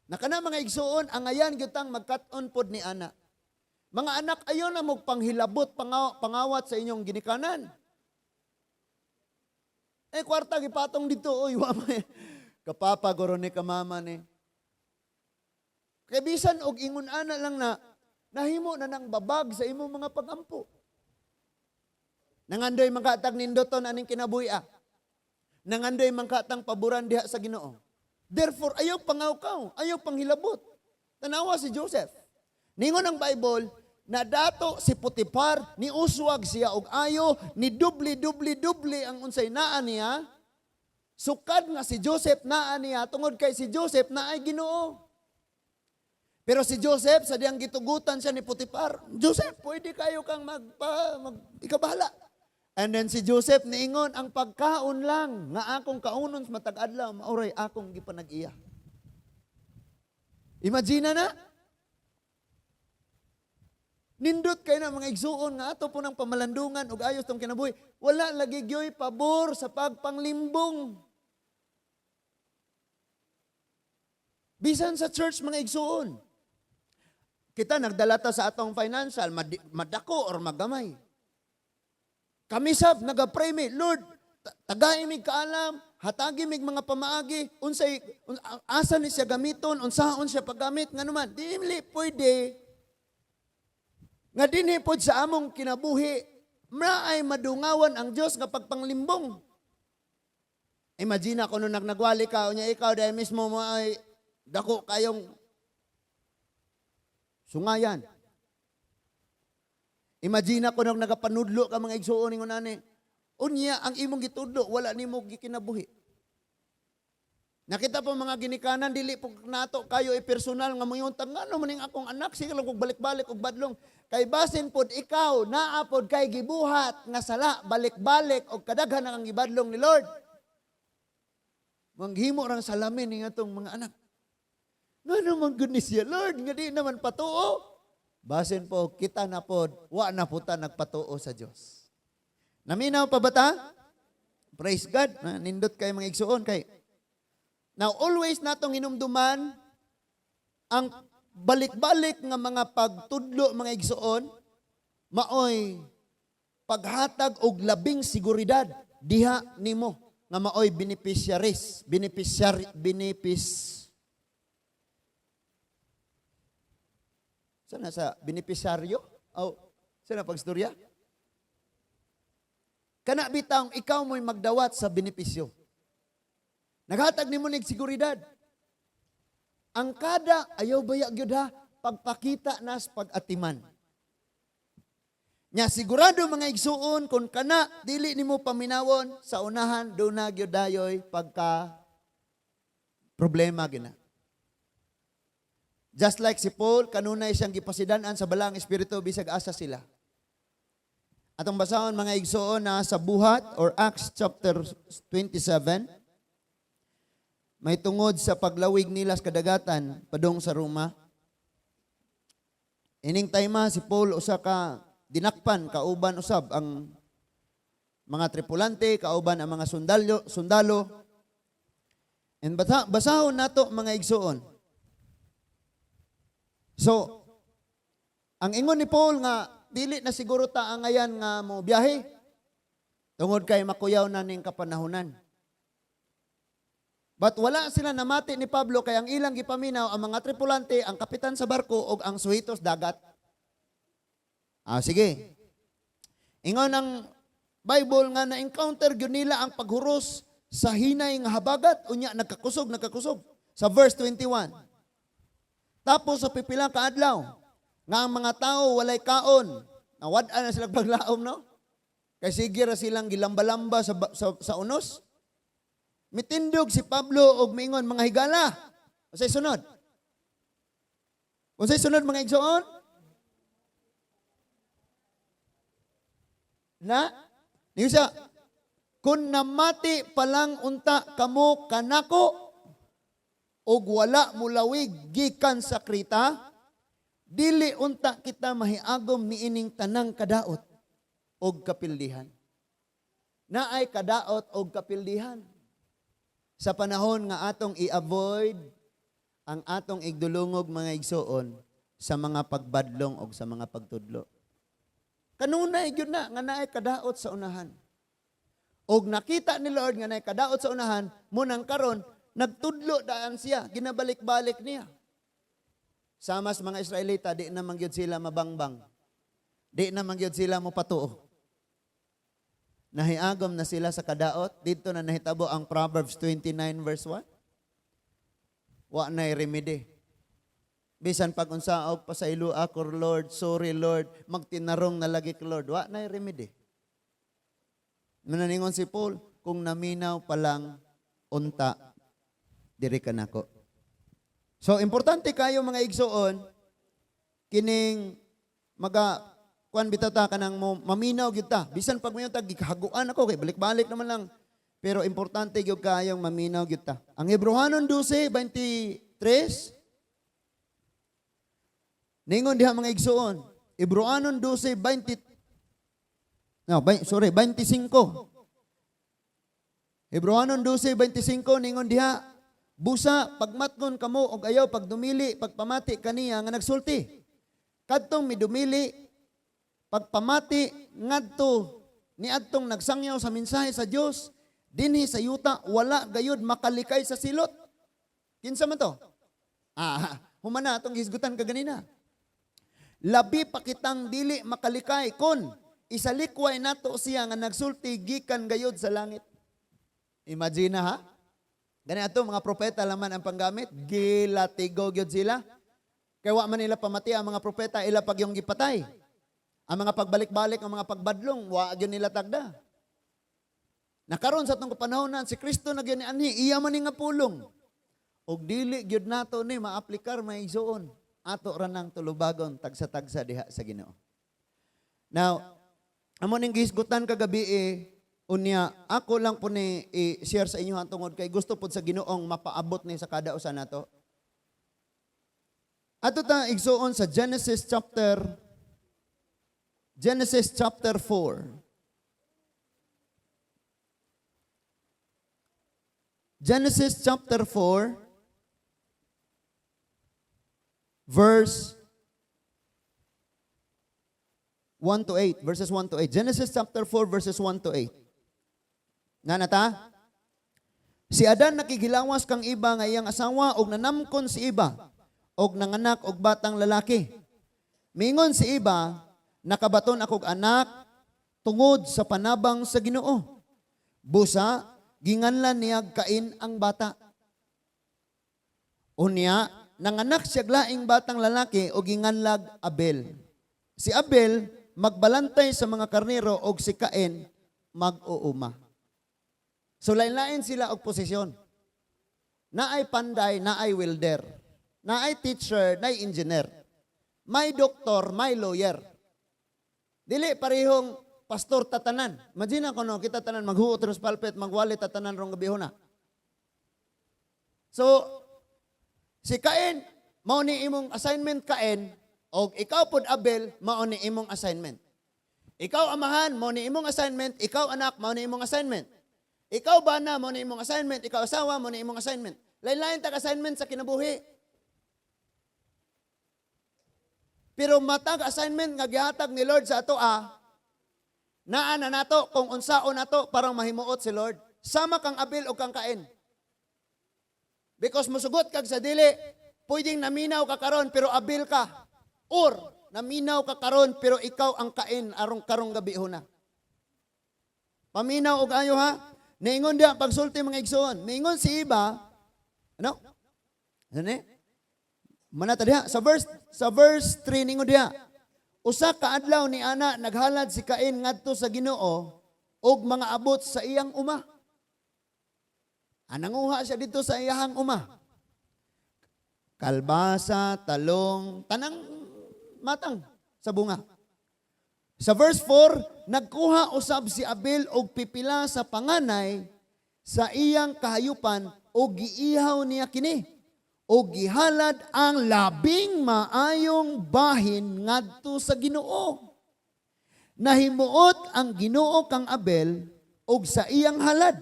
Nakana mga igsuon, ang ayan gyud tang magkat-on pod ni ana. Mga anak, ayon na magpanghilabot, pangawat sa inyong ginikanan. Kwarta, gipatong dito, oy, wa may. Kapapa, guro ni kamama ni. Kay bisan og ingon ana lang na, nahimo na nang babag sa imong mga pagampo. Nangandoy mangkatag nindoton aning kinabuhi-a. Nangandoy mangkatang paboran diha sa Ginoo. Therefore, ayaw pangawkaw, ayaw panghilabot. Tanawa si Joseph. Ningon ang Bible, na dato si Potifar, ni uswag siya og ayo, ni dubli, dubli, dubli ang unsay naa niya. Sukad nga si Joseph naa niya, tungod kay si Joseph naay Ginoo. Pero si Joseph, sa diyang gitugutan siya ni Potifar, Joseph, pwede kayo kang magpa, mag, ikaw bahala. And then si Joseph niingon, ang pagkaon lang nga akong kaunon sa matag adlaw, maoray akong gipanag-iya. Imagine na. Nindot kay na mga igsuon nga ato po ng pamalandungan ug ayos tong kinabuhi. Wala lagi gyoy pabor sa pagpanglimbong. Bisan sa church mga igsuon. Kita nagdala ta sa atong financial, madako or magamay. Kami sab nagapray mi, Lord, tagay mig kaalam, hatagi mig mga pamaagi, unsay asa ni siya gamiton, unsaon siya paggamit, nganuman dili pwede nga dinhi pod sa among kinabuhi naay madungawan ang Dios nga pagpanglimbong. Imagine ako nung nagnagwali ka, unya ikaw dahil mismo mo ay dako kayong sungayan. Imagine ako nung nagapanudlo ka mga igsuon ningon ani. Unya ang imong gitudlo wala nimo gikinabuhi. Nakita po mga ginikanan dili po nato kayo i-personal nga moingon ta ngano man ning akong anak sige lang kog balik-balik og badlong kay basin pod ikaw naa pod kay gibuhat nga sala balik-balik og kadaghan ang gibadlong ni Lord. Manghimo rang salamin ning atong mga anak. Ngano man gud ni siya Lord nga di naman patuo. Basin po kita na pod wa na po ta nagpatuo sa Dios. Naminaw pa ba ta? Praise God. Nindot kay mga igsuon kay. Now, always natong hinumduman ang balik-balik nga mga pagtudlo mga igsuon, maoy paghatag og labing seguridad diha nimo nga maoy beneficiaries, beneficiary, benepis. Sana sa beneficiaryo? Oh, sana pagstorya? Kana bitang ikaw mo'y magdawat sa benepisyo. Naghatag nimo nig seguridad. Ang kada ayaw baya gyud ha pagpakita nas pag-atiman. Nya sigurado mga igsuon kon kana dili nimo paminawon sa unahan do na gyud dayoy pagka problema gina. Just like si Paul kanunay siyang gipasidan-an sa balang espiritu bisag asa sila. Atong basahon, mga igsoon, na sa Buhat or Acts chapter 27. May tungod sa paglawig nila sa kadagatan padung sa Roma. Ining time si Paul usa ka dinakpan kauban usab ang mga tripulante, kauban ang mga sundalo. And basahon nato, mga igsoon. So, ang ingon ni Paul nga dili na siguro ta angayan nga mo biyahe tungod kay makuyaw na ning kapanahonan. But wala sila namati ni Pablo kay ang ilang gipaminaw ang mga tripulante, ang kapitan sa barko ug ang suhitos dagat. Ah, sige. Ingon ang Bible nga na-encounter gyud nila ang paghuros sa hinay nga habagat, unya nagkakusog, nagkakusog. Sa verse 21. Tapos sa pipila ka adlaw nga ang mga tao walay kaon, nawad-an na sila paglaom, no? Kay sige ra silang gilamba-lamba sa unos. Mitindog si Pablo og miingon, "Mga higala." Unsay sunod? Unsay sunod, mga igsoon? Na? Niyo siya, "Kung namati pa lang unta kamo kanako, og wala mulawig gikan sa Krita, dili unta kita mahiagom niining tanang kadaot og kapildihan." Naay kadaot og kapildihan. Sa panahon nga atong i-avoid ang atong igdulungog, mga igsoon, sa mga pagbadlong og sa mga pagtudlo. Kanunay gyud na nga naay kadaot sa unahan. Og nakita ni Lord nga naay kadaot sa unahan, munang karon nagtudlo daan siya, ginabalik-balik niya. Sama sa mga Israelita, di na man gyud sila mabangbang. Di na man gyud sila mopatuo. Nahiagom na sila sa kadaot. Dito na nahitabo ang Proverbs 29 verse 1. Wa na'y remedy. Bisan pag unsa og pasaylo ako, Lord, sorry Lord, magtinarong na lagi ko, Lord, wa na'y remedy. Mananingon si Paul, "Kung naminaw pa lang unta diri ka nako." So importante kayo, mga igsoon, kining maga kuan bitaw ta kanang mo maminaw gyud ta. Bisan pag mayon ta gikahaguan ako kay balik-balik naman lang. Pero importante gyud kayong maminaw gyud ta. Ang Hebreohanon 12:23 ningon diha, mga igsoon. Hebreohanon 12:20, no, sorry, 25. Hebreohanon 12:25 ningon diha, "Busa pagmatngon kamo og ayaw pagdumili pagpamati kaniya nga nagsulti. Kadtong midumili pagpamati ngadto niadtong nagsangyaw sa mensahe sa Dios dinhi sa yuta, wala gayud makalikay sa silot." Kinsa man to? Ah, humana atong hisgutan kaganina. Labi pa kitang dili makalikay kon isalikway nato siya nga nagsulti gikan gayud sa langit. Imagine ha? Gani ato mga propeta laman ang panggamit, gilatigo gyud sila. Kay wa man nila pamati ang mga propeta, ila pag yung gipatay. Ang mga pagbalik-balik, ang mga pagbadlong, wa gyud nila tagda. Nakaron sa atong kapanahonan, si Kristo na gyud ni anhi, iya man ni nga pulong. Og dili gyud nato ni maaplikar, may igsuon. Ato ra nang tulubagon tagsa-tagsa diha sa Ginoo. Now, amo ning gihisgutan kagabi eh, unya ako lang po ni i-share sa inyo tungod kay gusto pod sa Ginoong mapaabot ni sa kada usa nato. Ato ta, igsuon, sa Genesis chapter 4. Genesis chapter 4 verse 1 to 8, verses 1 to 8. Genesis chapter 4 verses 1 to 8. Nanata? Si Adan nakighilawas kang Eva nga iyang asawa og nanamkon si Eva og nanganak og batang lalaki. Mingon si Eva, "Nakabaton akog anak tungod sa panabang sa Ginoo." Busa ginganlan niya Cain ang bata. Unya nanganak siya laing batang lalaki og ginganlag Abel. Si Abel magbalantay sa mga karnero og si Cain mag-uuma. So lain-lain sila og posisyon. Naay panday, naay welder. Naay teacher, naay engineer. May doktor, may lawyer. Dili parehong Pastor tatanan. Imagine ako no, kita tanan maghuot ros pulpit, magwali tatanan rong gabihona. So, si Cain, mao ni imong assignment, Cain, og ikaw pod, Abel, mao ni imong assignment. Ikaw, amahan, mao ni imong assignment, ikaw, anak, mao ni imong assignment. Ikaw, bana, mao ni imong assignment, ikaw, asawa, mao ni imong assignment. Lain-lain tag assignment sa kinabuhi. Pero matag assignment nga gihatag ni Lord sa ato ah, naa na nato kung unsaon nato parang mahimuot si Lord. Sama kang Abel o kang Cain. Because musugot kag sa dili, pwedeng naminaw ka karon pero Abel ka. Or naminaw ka karon pero ikaw ang Cain arong karong gabi na. Paminaw og ayo ha. Niingon diha pagsulti, mga igsoon. Niingon si iba, ano? Ano ni? Manata diha sa verse 3, ningon diha. Usa ka adlaw ni ana naghalad si Cain ngadto sa Ginoo og mga abot sa iyang uma. Nanguha siya dito sa iyahang uma. Kalbasa, talong, tanang matang sa bunga. Sa verse 4, nagkuha usab si Abel og pipila sa panganay sa iyang kahayupan og giihaw niya kini og gihalad ang labing maayong bahin ngadto sa Ginoo. Nahimuot ang Ginoo kang Abel og sa iyang halad,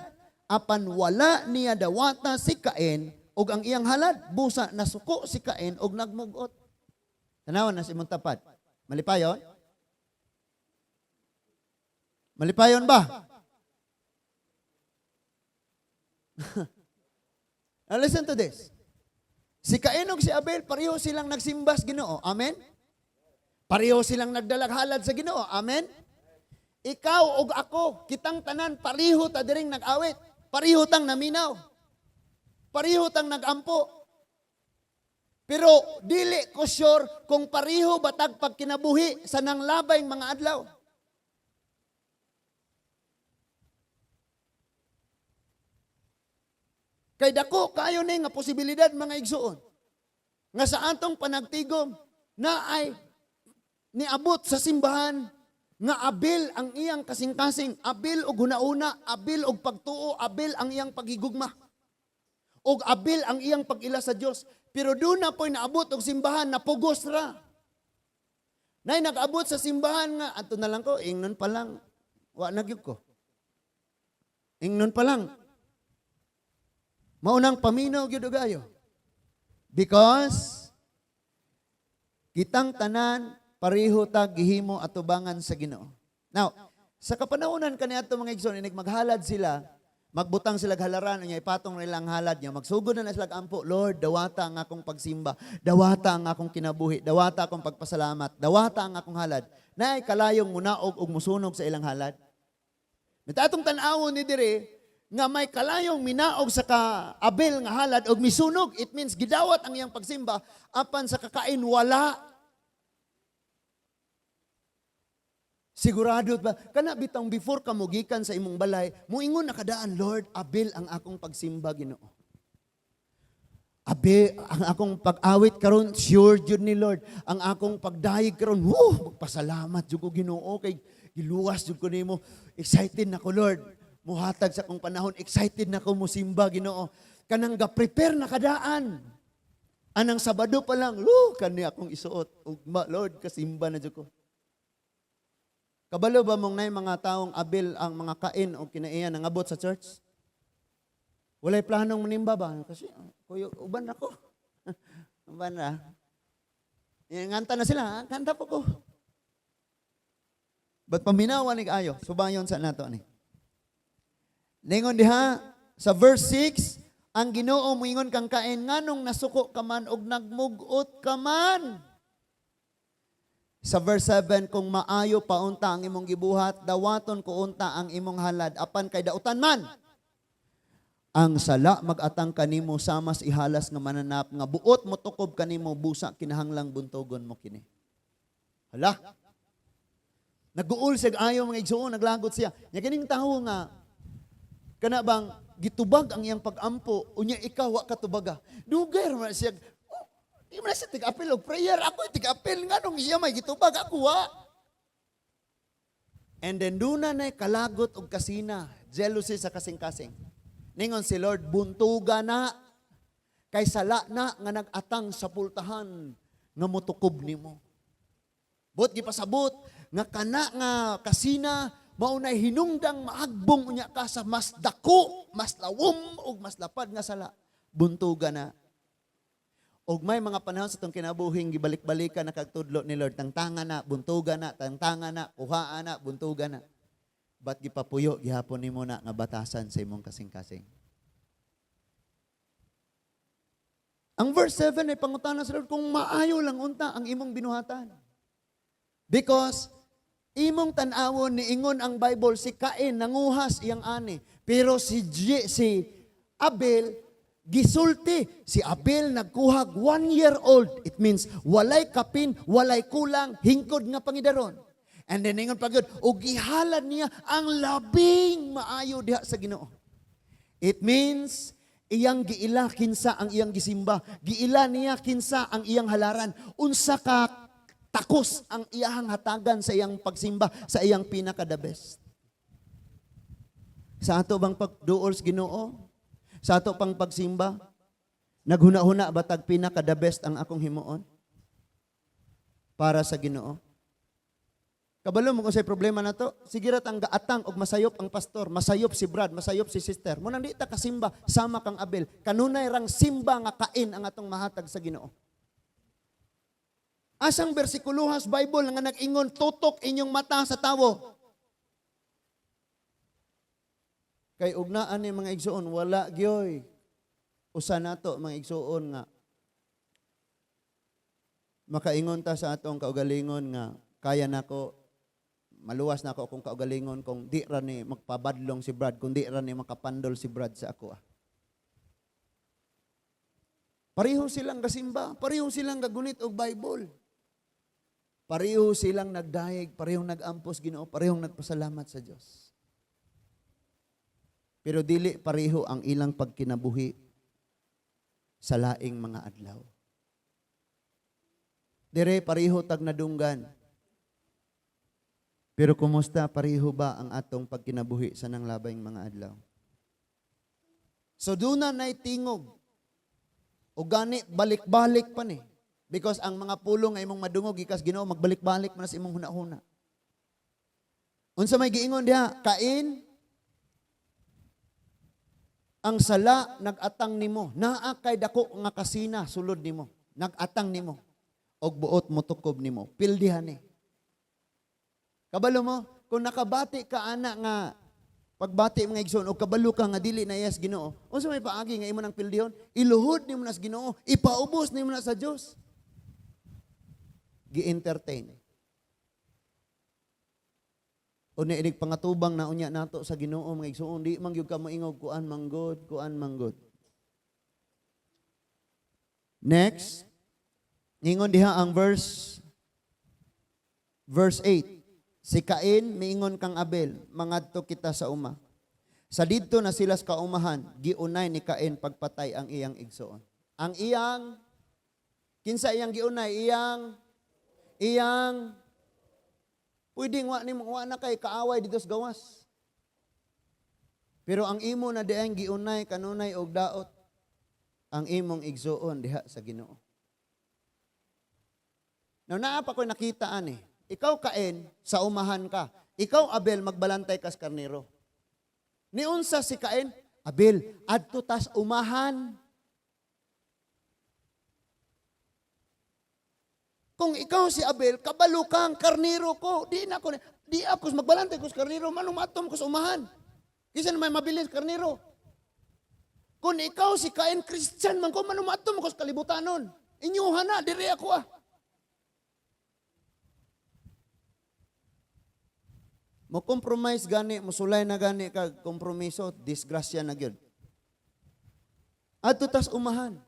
apan wala niya dawata si Cain og ang iyang halad. Busa nasuko si Cain og nagmugot. Tanawan na si imong tapad. Malipayon? Malipayon ba? Now listen to this. Si Cain ug si Abel, pareho silang nagsimba sa Ginoo. Amen? Pareho silang nagdalag halad sa Ginoo. Amen? Ikaw ug ako, kitang tanan pareho ta diring nag-awit. Pareho tang naminaw. Pareho tang nagampo. Pero dili ko sure kung pareho batag pagkinabuhi sa nang labay mga adlaw. Kay dako kaayo ni nga posibilidad, mga igsuon, nga sa atong panagtigom na ay niabot sa simbahan nga Abel ang iyang kasing-kasing, Abel og hunauna, Abel og pagtuo, Abel ang iyang pagigugma, og Abel ang iyang pag-ila sa Dios. Pero doon na po'y naabot og simbahan na pugos ra. Nay nag-abot sa simbahan nga ato na lang ko, ingnon pa lang wa na gyud ko. Ingnon pa lang. Maunang paminaw gyud og ayo. Because kitang tanan pareho ta gihimo atubangan sa Ginoo. Now, sa kapanahonan kaniadto, mga igsoon, inig maghalad sila, magbutang sila halaran unya ipatong nila ang halad niya, magsugod na sila ampo, "Lord, dawata ang akong pagsimba, dawata ang akong kinabuhi, dawata akong pagpasalamat, dawata ang akong halad." Naay kalayong munaog og musunog sa ilang halad. Mita atong tan-awon ni dire nga may kalayong minaog sa ka Abel nga halad og misunog. It means gidawat ang iyang pagsimba, apan sa kakain wala. Sigurado ba? Kana bitang before ka mogikan sa imong balay, muingon na kadaan, "Lord, Abel ang akong pagsimba, Ginoo. Abe, ang akong pag-awit karon, sure jud ni Lord. Ang akong pagdayeg karon, woo, magpasalamat jud ko, Ginoo, kay giluwas jud ko nimo. Excited na ko, Lord. Muhatag sa akong panahon, excited na ko musimba, Ginoo." Kanang ga-prepare na kadaan. Anang Sabado pa lang, "Lo, kani akong isuot. Ugma, Lord, kasimba na jud ko." Kabalo ba mong nay mga taong Abel ang mga Cain o kinaiya nangabot sa church? Walay planong manimba ba? Kasi, kuyo, uban ako. Uban na. Eh, nganta na sila, ha? Kanta po ko. But paminawan ni ayo, subayon sa nato ni. Ningon diha sa verse 6, ang Ginoo moingon kang Cain, "Nganong nasuko ka man og nagmugot ka man?" Sa verse 7, "Kung maayo pa unta ang imong gibuhat, dawaton ko unta ang imong halad, apan kay dautan man. Ang sala mag-atang kanimo samas ihalas nga mananap nga buot motukob kanimo, busa kinahanglang buntogon mo kini." Hala. Naguol siya ayo, mga igsuon, naglagot siya. Nya kining tawo nga kana bang gitubag ang iyang pag-ampo, unya ikaw wa ka tubaga. Dugay ra man siya. Oh, di man siya tig-apil og prayer. Ako tig-apil, nganong iya may gitubag, ako wa. And then duna na kalagot og kasina, jealousy sa kasing-kasing. Ningon si Lord, "Buntuga na kay sala na nga nag-atang sa pultahan nga motukob nimo." Buot gipasabot nga kana nga kasina mao nay hinungdang maagbong unya ka sa mas dako, mas lawom ug mas lapad nga sala. Buntuga na. Og may mga panahon sa atong kinabuhing gibalik-balikan na kag tudlo ni Lord, tangtanga na, buntuga na, tangtanga na, kuhaa na, buntuga na. But gipapuyo gihapon nimo na nga batasan sa imong kasing-kasing. Ang verse 7 ay pangutana sa Lord kung maayo lang unta ang imong binuhatan. Because imong tan-awon, niingon ang Bible, si Cain nanguhas iyang ani, pero si Abel gisulti, si Abel nagkuhag 1 year old. It means walay kapin, walay kulang, hingkod nga pangidaron. And then ingon pa gyud, og gihalad niya ang labing maayo diha sa Ginoo. It means iyang giila kinsa ang iyang gisimba. Giila niya kinsa ang iyang halaran. Unsa ka takos ang iyang hatagan sa iyang pagsimba, sa iyang pinaka the best. Sa ato bang pagduol sa Ginoo? Sa ato pang pagsimba? Naghuna-huna ba tag pinaka the best ang akong himuon para sa Ginoo? Kabalo mo kung say problema na to? Sige ra tang gaatang og masayop ang pastor, masayop si Brad, masayop si sister. Mo nang di ta kasimba sama kang Abel. Kanunay rang simba nga kain ang atong mahatag sa Ginoo. Asang bersikulohas Bible nga nag-ingon tutok inyong mata sa tawo? Kay ugnaan ni, mga igsuon, wala gyoy usa nato, mga igsuon, nga makaingon ta sa atong kaugalingon nga kaya nako, maluwas na ako akong kaugalingon kung di ra ni magpabadlong si Brad, kung di ra ni makapandol si Brad sa ako. Ah. Pareho silang gasimba, pareho silang gagunit og Bible. Pareho silang nagdayeg, parehong nagampos Ginoo, parehong nagpasalamat sa Dios. Pero dili pareho ang ilang pagkinabuhi sa laing mga adlaw. Dire pareho tag nadunggan. Pero kumusta, pareho ba ang atong pagkinabuhi sa nanglabayng mga adlaw? So duna nay tingog. O gani balik-balik pa ni. Because ang mga pulong nga imong madungog gikas Ginoo, magbalik-balik man sa imong hunahuna. Unsa may giingon diha? Cain, ang sala nag-atang nimo. Naa kay dako nga kasina sulod nimo. Nag-atang nimo. Og buot motukob nimo. Pildihan ni. Kabalo mo, kung nakabati ka ana nga pagbati, mga igsoon, o kabalo ka nga dili na yes Ginoo, unsa may paagi nga imo nang pildihon? Iluhod nimo na sa Ginoo, ipaubos nimo na sa Dios. Gi-entertain. Unya inig pangatubang na unya nato sa Ginoo, mga igsoon, di man gyud ka moingog kuan manggod, kuan manggod. Next, ingon diha ang verse 8. Si Cain miingon kang Abel, "Mangadto kita sa uma." Sa didto na sila sa kaumahan, giunay ni Cain pagpatay ang iyang igsoon. Ang iyang kinsa iyang giunay? Iyang iyang pwedeng wa nimo, wa na kay kaaway dito sa gawas. Pero ang imo na diang giunay kanunay og daot ang imong igsuon diha sa Ginoo. Now naa pa ko'y nakita ani. Ikaw, Cain, sa umahan ka. Ikaw, Abel, magbalantay kas karnero. Niunsa si Cain, "Abel, adto tas umahan." Kung ikaw si Abel, kabalo kang karnero ko. Di na ko, di ako magbalantay ko sa karnero, manong matom ko sa umahan? Kisa na may mabilis karnero. Kung ikaw si Cain, Christian man ko, manong matom ko sa kalibutanon? Inyuha na, diri ako ah. Mo compromise gani, mosulay na gani kag kompromiso, disgrasya na gyud. Adto tas umahan.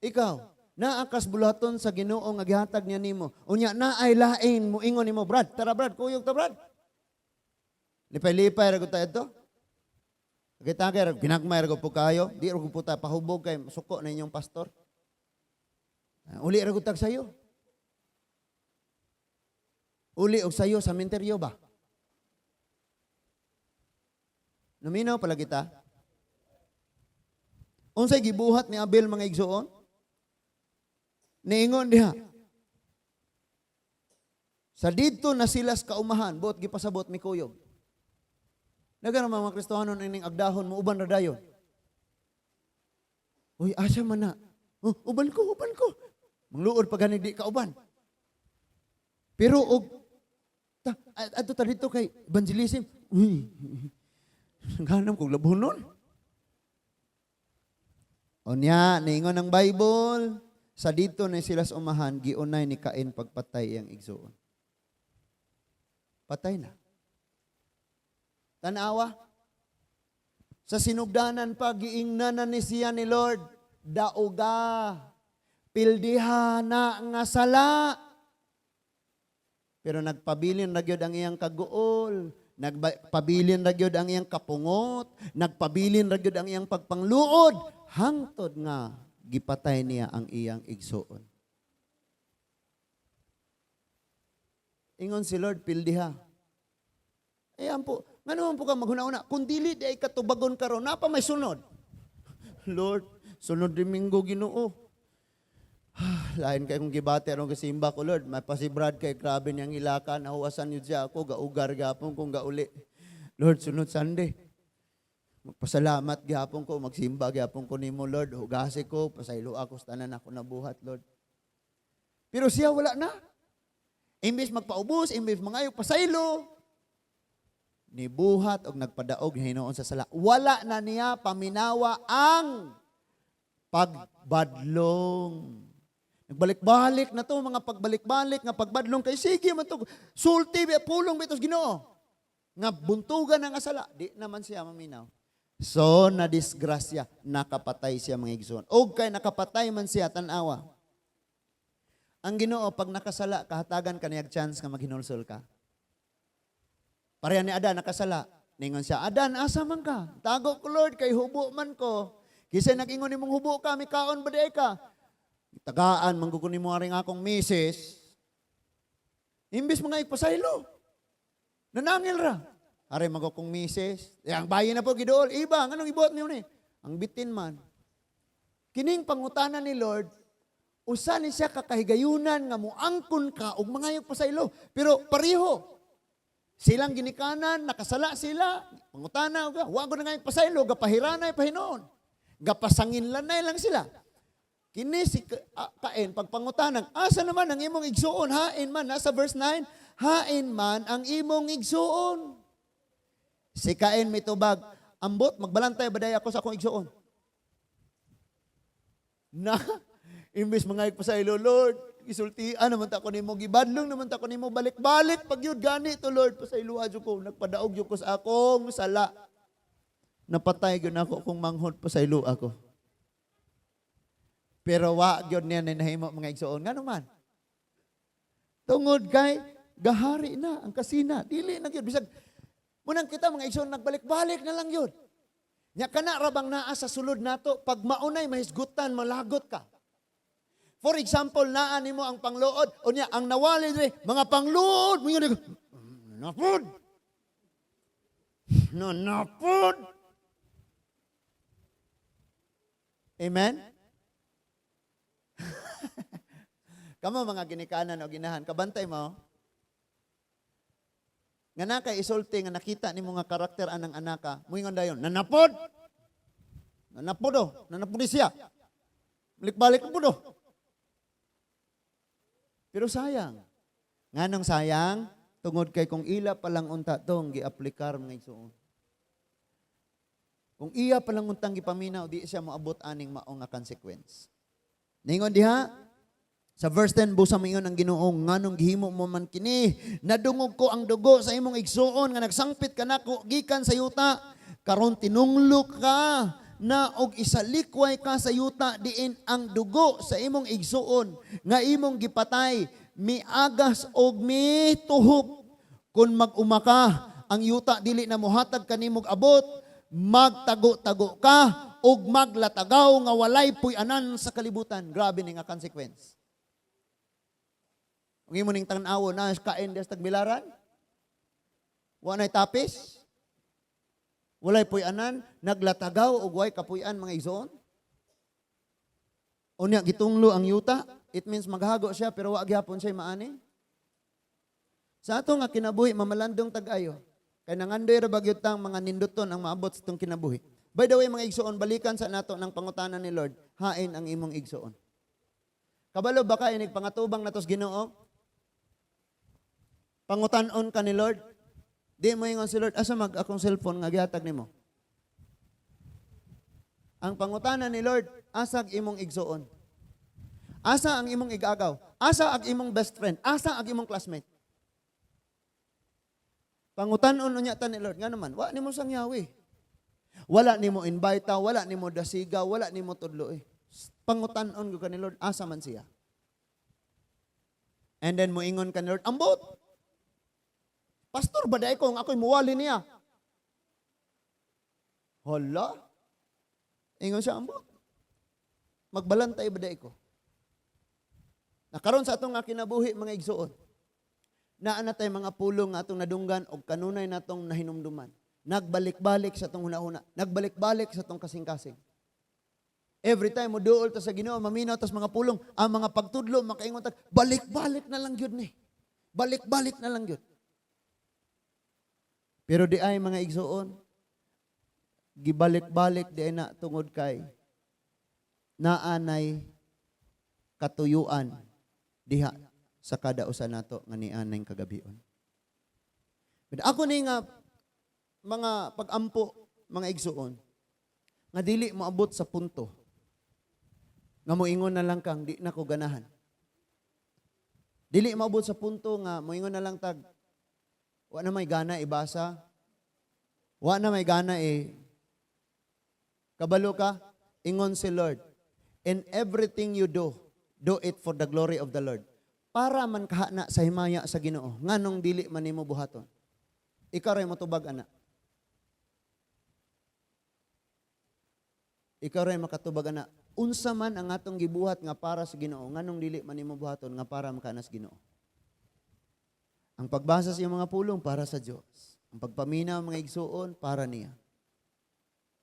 Ikaw, naa kas bulaton sa Ginoo nga gihatag niya nimo. Unya naay lain moingon nimo, "Brad, tara Brad, kuyog ta Brad. Lipay-lipay ra gud ta adto. Kita kay ginagmay ra gud po kayo, di ra gud po ta pahubog kay suko na inyong pastor. Ah, uli ra gud tag sayo. Uli og sayo sa menteryo ba?" Naminaw pala kita. Unsay gibuhat ni Abel, mga igsoon? Niingon diha. Sa didto na sila sa kaumahan, buot gipasabot mikuyog. Daghan naman mga Kristohanon ining agdahon mo uban ra dayon. Uy, asa man na? Oh, uban ko, uban ko. Mangluod pa gani di ka uban. Pero og ta adto ta dito kay evangelism. Uy. Ganam kog labhonon. Unya, niingon ng Bible, sa dito na sila sa umahan, giunay ni Cain pagpatay iyang igsuon. Patay na. Tanawa. Sa sinugdanan pa, giingnan na ni siya ni Lord, dauga, pildiha na nga sala. Pero nagpabilin ra gyud ang iyang kaguol, nagpabilin ra gyud ang iyang kapungot, nagpabilin ra gyud ang iyang pagpangluod, hangtod nga gipatay niya ang iyang igsuon. Ingon si Lord, pildiha. Ayan po, ngano man po ka maghuna-una, kung dili di ay katubagon karon, napa may sunod. Lord, sunod Domingo Ginoo. Lain kay kong gibati aron gisimba ko, Lord. Mapasibrad kay grabe niyang ilaka, nahuwasan yun siya ako, gaugar gapon kung gauli. Lord, sunod Sunday. Magpasalamat gihapon ko, magsimba gihapon ko nimo, Lord. Hugasi ko, pasaylo ako sa tanan ako nabuhat, Lord. Pero siya wala na. Imbes magpaubos, imbes mangayo pasaylo, nibuhat og nagpadaog hinuon sa sala. Wala na niya paminawa ang pagbadlong. Nagbalik-balik na to, mga pagbalik-balik nga pagbadlong kay sige man to. Sulti ba pulong ba Ginoo? Nga buntugan ang sala, di naman siya maminaw. So na disgrasya, nakapatay siya, mga igsoon. Og kay nakapatay man siya, tan-awa. Ang Ginoo pag nakasala, kahatagan ka niyag chance nga maghinulsol ka. Pareha ni Adan nakasala. Ningon siya, "Adan, asa man ka?" "Tago ko, Lord, kay hubo man ko." "Kinsa nag-ingon nimong hubo ka, mikaon ba di ka?" "Tagaan man ko nimo aring akong misis." Imbis mga ipasaylo. Nanangil ra. "Ari man ko kong misis." Eh, ang bayi na po giduol. "Iba, anong ibuhat niyo ni?" Ang bitin man. Kining pangutana ni Lord, usa ni siya kakahigayunan nga muangkon ka og mangayog pasaylo. Pero pareho. Silang ginikanan, nakasala sila, pangutana, wa ko na nga pasaylo, gapahiranay pahinoon. Gapasanginlanay lang sila. Kini si Cain, pagpangutanan, "Asa naman ang imong igsuon?" Hain man, nasa verse 9, "Hain man ang imong igsuon?" Si Cain mitubag, "Ambot, magbalantay ba ako sa akong igsuon?" Na, imbes mga pasaylo, "Lord, gisultian naman ta ko nimo, gibadlong naman ta ko nimo, balik-balik pag yun gani to, Lord, pasayloa jud ko, nagpadaog jud ko sa akong sala. Napatay gyud ako kung manghod, pasaylo ako." Pero wa gyud niya nahimo, mga igsoon. Ngano man? Tungod kay gahari na ang kasina, dili na gyud bisag munang kita, mga igsoon, nagbalik-balik na lang gyud. Nya kana ra bang naa sa sulod nato pag maunay mahisgutan, malagot ka. For example, naa nimo ang pangluod, unya ang nawali diri mga pangluod, moingon napod. No, napod. Amen? Kamo mga ginikanan o ginahan, kabantay mo. Nga na kay isulti nga nakita nimo nga karakter anang anaka, moingon dayon, "Nanapod. Nanapod oh, nanapod ni siya. Balik-balik po do." Pero sayang. Nganong sayang? Tungod kay kung ila pa lang unta tong giaplikar, mga igsoon. Kung iya pa lang untang gipaminaw, di siya moabot aning mao nga consequence. Ningon diha, sa verse 10, busa moingon ang Ginoo, "Nganong gihimo mo man kini? Nadungog ko ang dugo sa imong igsuon nga nagsangpit kanako gikan sa yuta. Karon tinunglo ka na og isalikway ka sa yuta diin ang dugo sa imong igsuon nga imong gipatay miagas og mituhop. Kung mag-uma ka, ang yuta dili na mohatag kanimog abot, magtago-tago ka og maglatagaw nga walay puy-anan sa kalibutan." Grabe ni nga consequence. Ang imo ning tan-awon na kain des tagbilaran. Wa nay tapis. Walay puy-anan, naglatagaw og way kapuy-an, mga igsoon. Unya gitunglo ang yuta, it means maghago siya pero wa gyapon siya maani. Sa ato nga kinabuhi, mamalandong tag-ayo. Kay nangandoy ra ba gyud tang mga ninduton ang maabot sa atong kinabuhi. By the way, mga igsoon, balikan sa nato ng pangutana ni Lord, hain ang imong igsoon? Kabalo ba ka inig pangatubang natos Ginoo? Pangutan-on ka ni Lord. Di mo ingon si Lord, "Asa mag akong cellphone nga gihatag nimo?" Ang pangutana ni Lord, asag imong igsoon? Asa ang imong igagaw? Asa ang imong best friend? Asa ang imong classmate? Pangutan-on unya ta ni Lord, nga naman, wa nimo sangyawi. Wala nimo invite, wala nimo dasiga, wala nimo tudlo eh. Pangutan-on gyud ka ni Lord, asa man siya? And then moingon ka ni Lord, "Ambot. Pastor ba diay ko nga ako'y muwali niya?" Hala. Ingon siya, "Ambot. Magbalantay ba diay ko?" Nakaron sa atong nga kinabuhi, mga igsuon, naa na tay mga pulong nga atong nadunggan og kanunay natong nahinumduman. Nagbalik-balik sa atong hunahuna, nagbalik-balik sa atong kasing-kasing. Every time mo duol ta sa Ginoo, maminaw tas mga pulong, ang mga pagtudlo, makaingon tag, balik-balik na lang gyud ni. Balik-balik na lang gyud. Pero di ay, mga igsuon, gibalik-balik di ay na tungod kay naanay katuyuan diha sa kada usa nato nga nianay kagabion. But ako ni nga mga pag-ampo, mga igsuon, nga dili moabot sa punto nga moingon na lang kang di na ko ganahan. Dili moabot sa punto nga moingon na lang tag wa na may gana ibasa. Wa na may gana eh. Kabalo ka, ingon si Lord, "In everything you do, do it for the glory of the Lord." Para man kaha na sa himaya sa Ginoo, nganong dili man nimo buhaton? Ikaw ray motubag ana. Ikaw ray makatubag ana. Unsa man ang atong gibuhat nga para sa Ginoo, nganong dili man nimo buhaton nga para makana sa Ginoo? Ang pagbasa sa iyong mga pulong para sa Dios. Ang pagpaminaw mga igsuon para niya.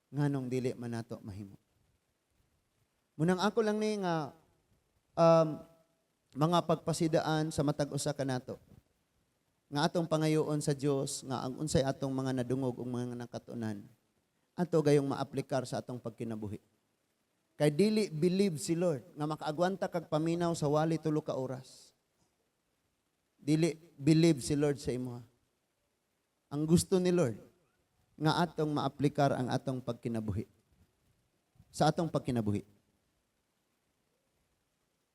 Nganong dili man nato mahimo? Munang ako lang ni nga mga pagpasidaan sa matag usa kanato. Nga atong pangayoon sa Dios nga ang unsay atong mga nadungog ug mga nakatunan ato gayong maaplikar sa atong pagkinabuhi. Kay dili believe si Lord nga makaagwanta kag paminaw sa wali 3 ka oras. Dili believe si Lord sa imoha. Ang gusto ni Lord nga atong maaplikar ang atong pagkinabuhi. Sa atong pagkinabuhi.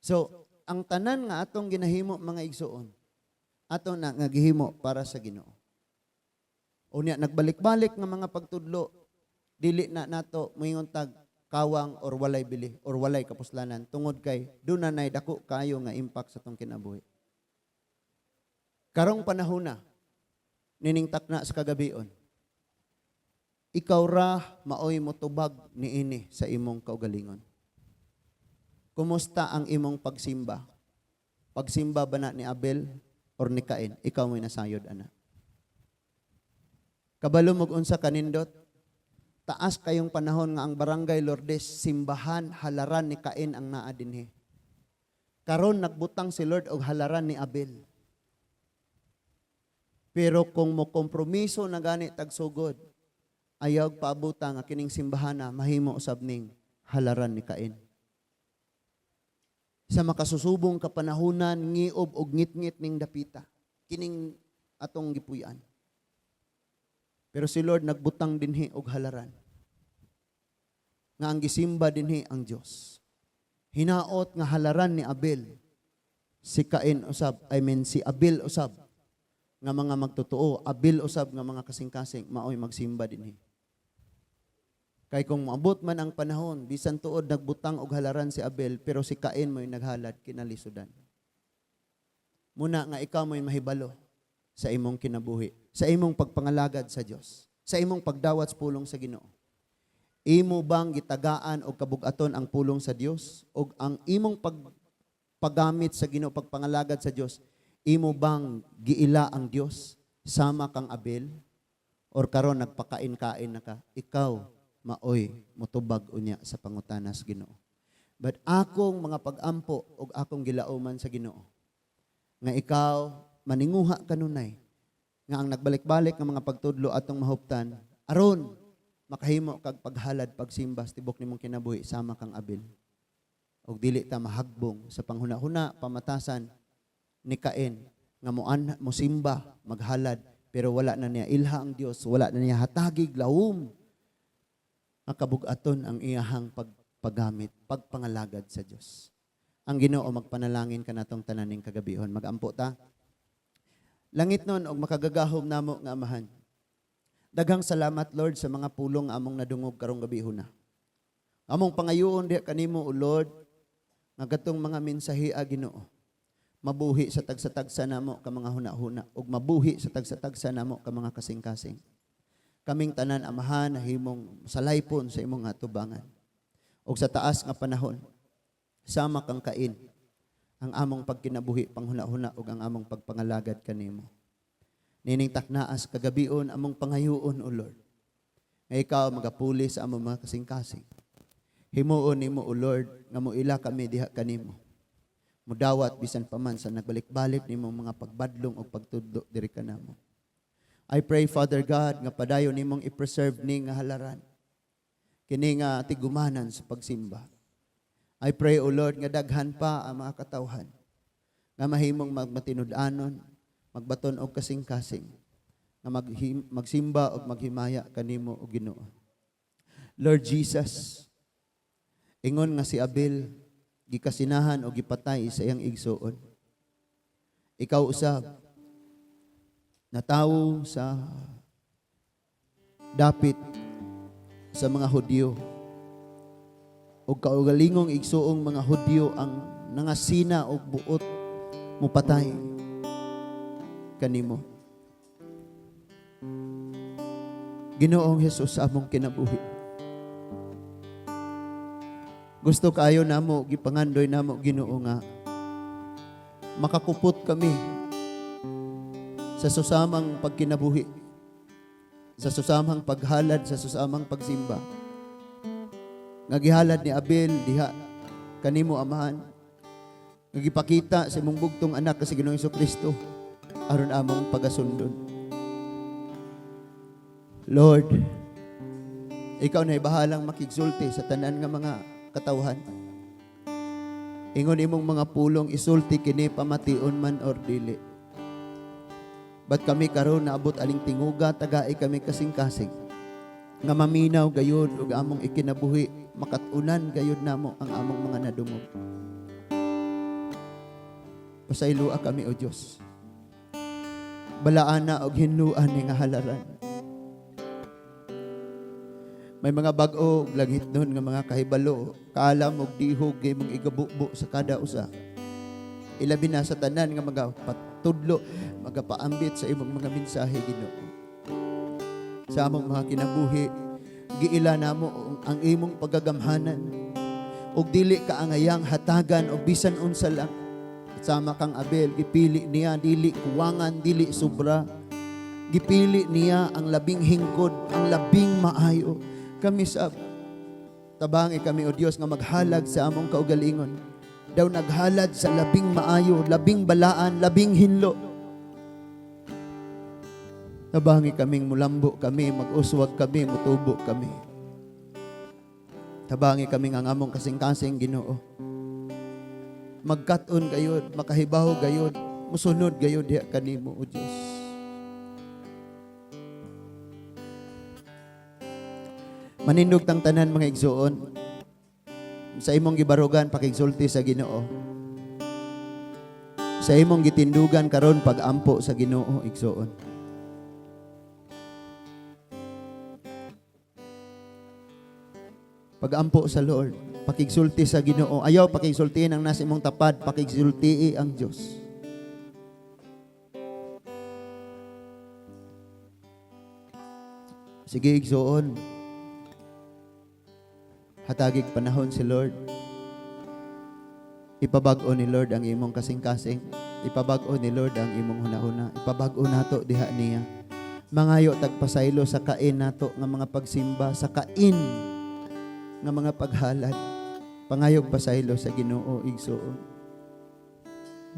So, ang tanan nga atong ginahimo, mga igsuon, ato na nga gihimo para sa Ginoo. Unya nagbalik-balik nga mga pagtudlo, dili na nato moingon tag kawang or walay bili or walay kapuslanan tungod kay duna nay dako kaayo nga impact sa atong kinabuhi. Karong panahon na nining takna sa kagabion, ikaw ra maoy motubag niini sa imong kaugalingon. Kumusta ang imong pagsimba? Pagsimba ba na ni Abel or ni Cain? Ikaw mo'y nasayod ana. Kabalo mo unsa kanindot? Taas kayong panahon nga ang Barangay Lourdes simbahan halaran ni Cain ang naa dinhi. Karon nagbutang si Lord og halaran ni Abel. Pero kung mo kompromiso na gani tagsugod, ayaw paabuta nga kining simbahana mahimo usab ning halaran ni Cain. Sa makasusubong kapanahunan, ngiob og ngitngit ning dapita kining atong gipuy-an. Pero si Lord nagbutang dinhi og halaran nga ang gisimba dinhi ang Dios. Hinaot nga halaran ni Abel, si Cain usab, I mean si Abel usab nga mga magtotoo, Abel usab nga mga kasing-kasing maoy magsimba dinhi. Kay kung moabot man ang panahon, bisan tuod nagbutang og halaran si Abel, pero si Cain mo'y naghalad, kinalisudan. Muna nga ikaw mo'y mahibalo sa imong kinabuhi, sa imong pagpangalagad sa Dios, sa imong pagdawat sa pulong sa Ginoo. Imo bang gitagaan og kabug-aton ang pulong sa Dios og ang imong paggamit sa Ginoo, pagpangalagad sa Dios, imo bang giila ang Dios sama kang Abel Or karon nagpakain-kain na ka, ikaw maoy motubag unya sa pangutanas Ginoo. But akong mga pag-ampo ug akong gilauman sa Ginoo nga ikaw maninguha kanunay nga ang nagbalik-balik nga mga pagtudlo atong mahuptan aron makahimo kag paghalad, pagsimba sa tibok nimong kinabuhi sama kang Abel. Og dili ta mahagbong sa panghuna-huna, pamatasan ni Cain nga moan mosimba, maghalad, pero wala na niya ilha ang Dios, wala na niya hatagig lawom nga kabug-aton ang iyahang pagpagamit, pagpangalagad sa Dios. Ang Ginoo magpanalangin kanatong tanan ning kagabihon. Magampo ta. Langit nun og makagagahom namo nga Amahan. Daghang salamat, Lord, sa mga pulong among nadungog karong gabihon na. Among pangayoon diha kanimo, O Lord, nga katong mga mensahe, Ginoo, mabuhi sa tagsa-tagsa namo ka mga huna-huna ug mabuhi sa tagsa-tagsa namo ka mga kasing-kasing. Kaming tanan, Amahan, nahimong salaypon sa imong atubangan. Ug sa taas nga panahon, sama kang Cain, ang among pagkinabuhi, panghuna-huna ug ang among pagpangalagad kanimo. Nining taknaas kagabion, among pangayoon, O Lord, nga ikaw magapuli sa among mga kasing-kasing. Himuon nimo, O Lord, nga moila kami diha kanimo. Mudawat bisan pa man sa nagbalik-balik nimong mga pagbadlong o pagtudlo diri kanamo. I pray, Father God, nga padayon nimong i-preserve ni nga halaran. Kini nga tigumanan sa pagsimba. I pray, O Lord, nga daghan pa ang mga katawhan nga mahimong magmatinud-anon, magbaton og kasing-kasing, nga magsimba og maghimaya kanimo, o Ginoo. Lord Jesus, ingon nga si Abel gikasinahan o gipatay sa iyang igsuon. Ikaw usab natawo sa dapit sa mga Hudyo. Og kaugalingong igsuong mga Hudyo ang nangasina og buot mupatay kanimo. Ginoong Jesus, sa among kinabuhi, gusto kaayo namo, gipangandoy namo, Ginoo, nga makakupot kami sa susamang pagkinabuhi, sa susamang paghalad, sa susamang pagsimba nga gihalad ni Abel diha kanimo, Amahan, nga gipakita sa imong bugtong anak nga si Ginoong Kristo aron among pagasundon. Lord, ikaw na bahalang makigsulti sa tanan nga mga katawhan. Ingon imong mga pulong, isulti kini pamation man or dili. But kami karon naabot aning tinguga, tagai kami kasing-kasing nga maminaw gayud ug among ikinabuhi makatunan gayud namo ang among mga nadungog. Pasayloa kami, O Dios. Balaana og hinluan ni nga halaran. May mga bag-o ug langit nun nga mga kahibalo, kaalam og dihog kay mong igabubo sa kada usa. Ilabi na sa tanan nga mga patudlo, magapaambit sa imong mga mensahe, Ginoo. Sa among mga kinabuhi, giila namo ang imong pagagamhanan. Og dili ka angayang hatagan og bisan unsa lang. Sama kang Abel, gipili niya dili kuwangan, dili sobra. Gipili niya ang labing hingkod, ang labing maayo. Kami sa tabangi kami, O Dios, nga maghalag sa among kaugalingon. Daw naghalad sa labing maayo, labing balaan, labing hinlo. Tabangi kaming mulambo kami, mag-uswag kami, mutubo kami. Tabangi kaming ang among kasing-kasing, Ginoo, magkat-on gayod, makahibaw gayod, musunod gayod diha kanimo, O Dios. Manindog tang tanan, mga igsuon. Sa imong gibarugan, pakigsulti sa Ginoo. Sa imong gitindugan karon, pag-ampo sa Ginoo, igsuon. Pag-ampo sa Lord, pakigsulti sa Ginoo. Ayaw pakigsultiin ang nasa imong tapad, pakigsultii ang Dios. Sige, igsuon. Hatagig panahon si Lord. Ipabag-o ni Lord ang imong kasing-kasing. Ipabag-o ni Lord ang imong hunahuna. Ipabag-o nato diha niya. Mangayo tag pasaylo sa kain nato nga mga pagsimba, sa kain nga mga paghalad. Pangayog pasaylo sa Ginoo, igsuon.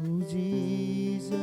Oh Jesus.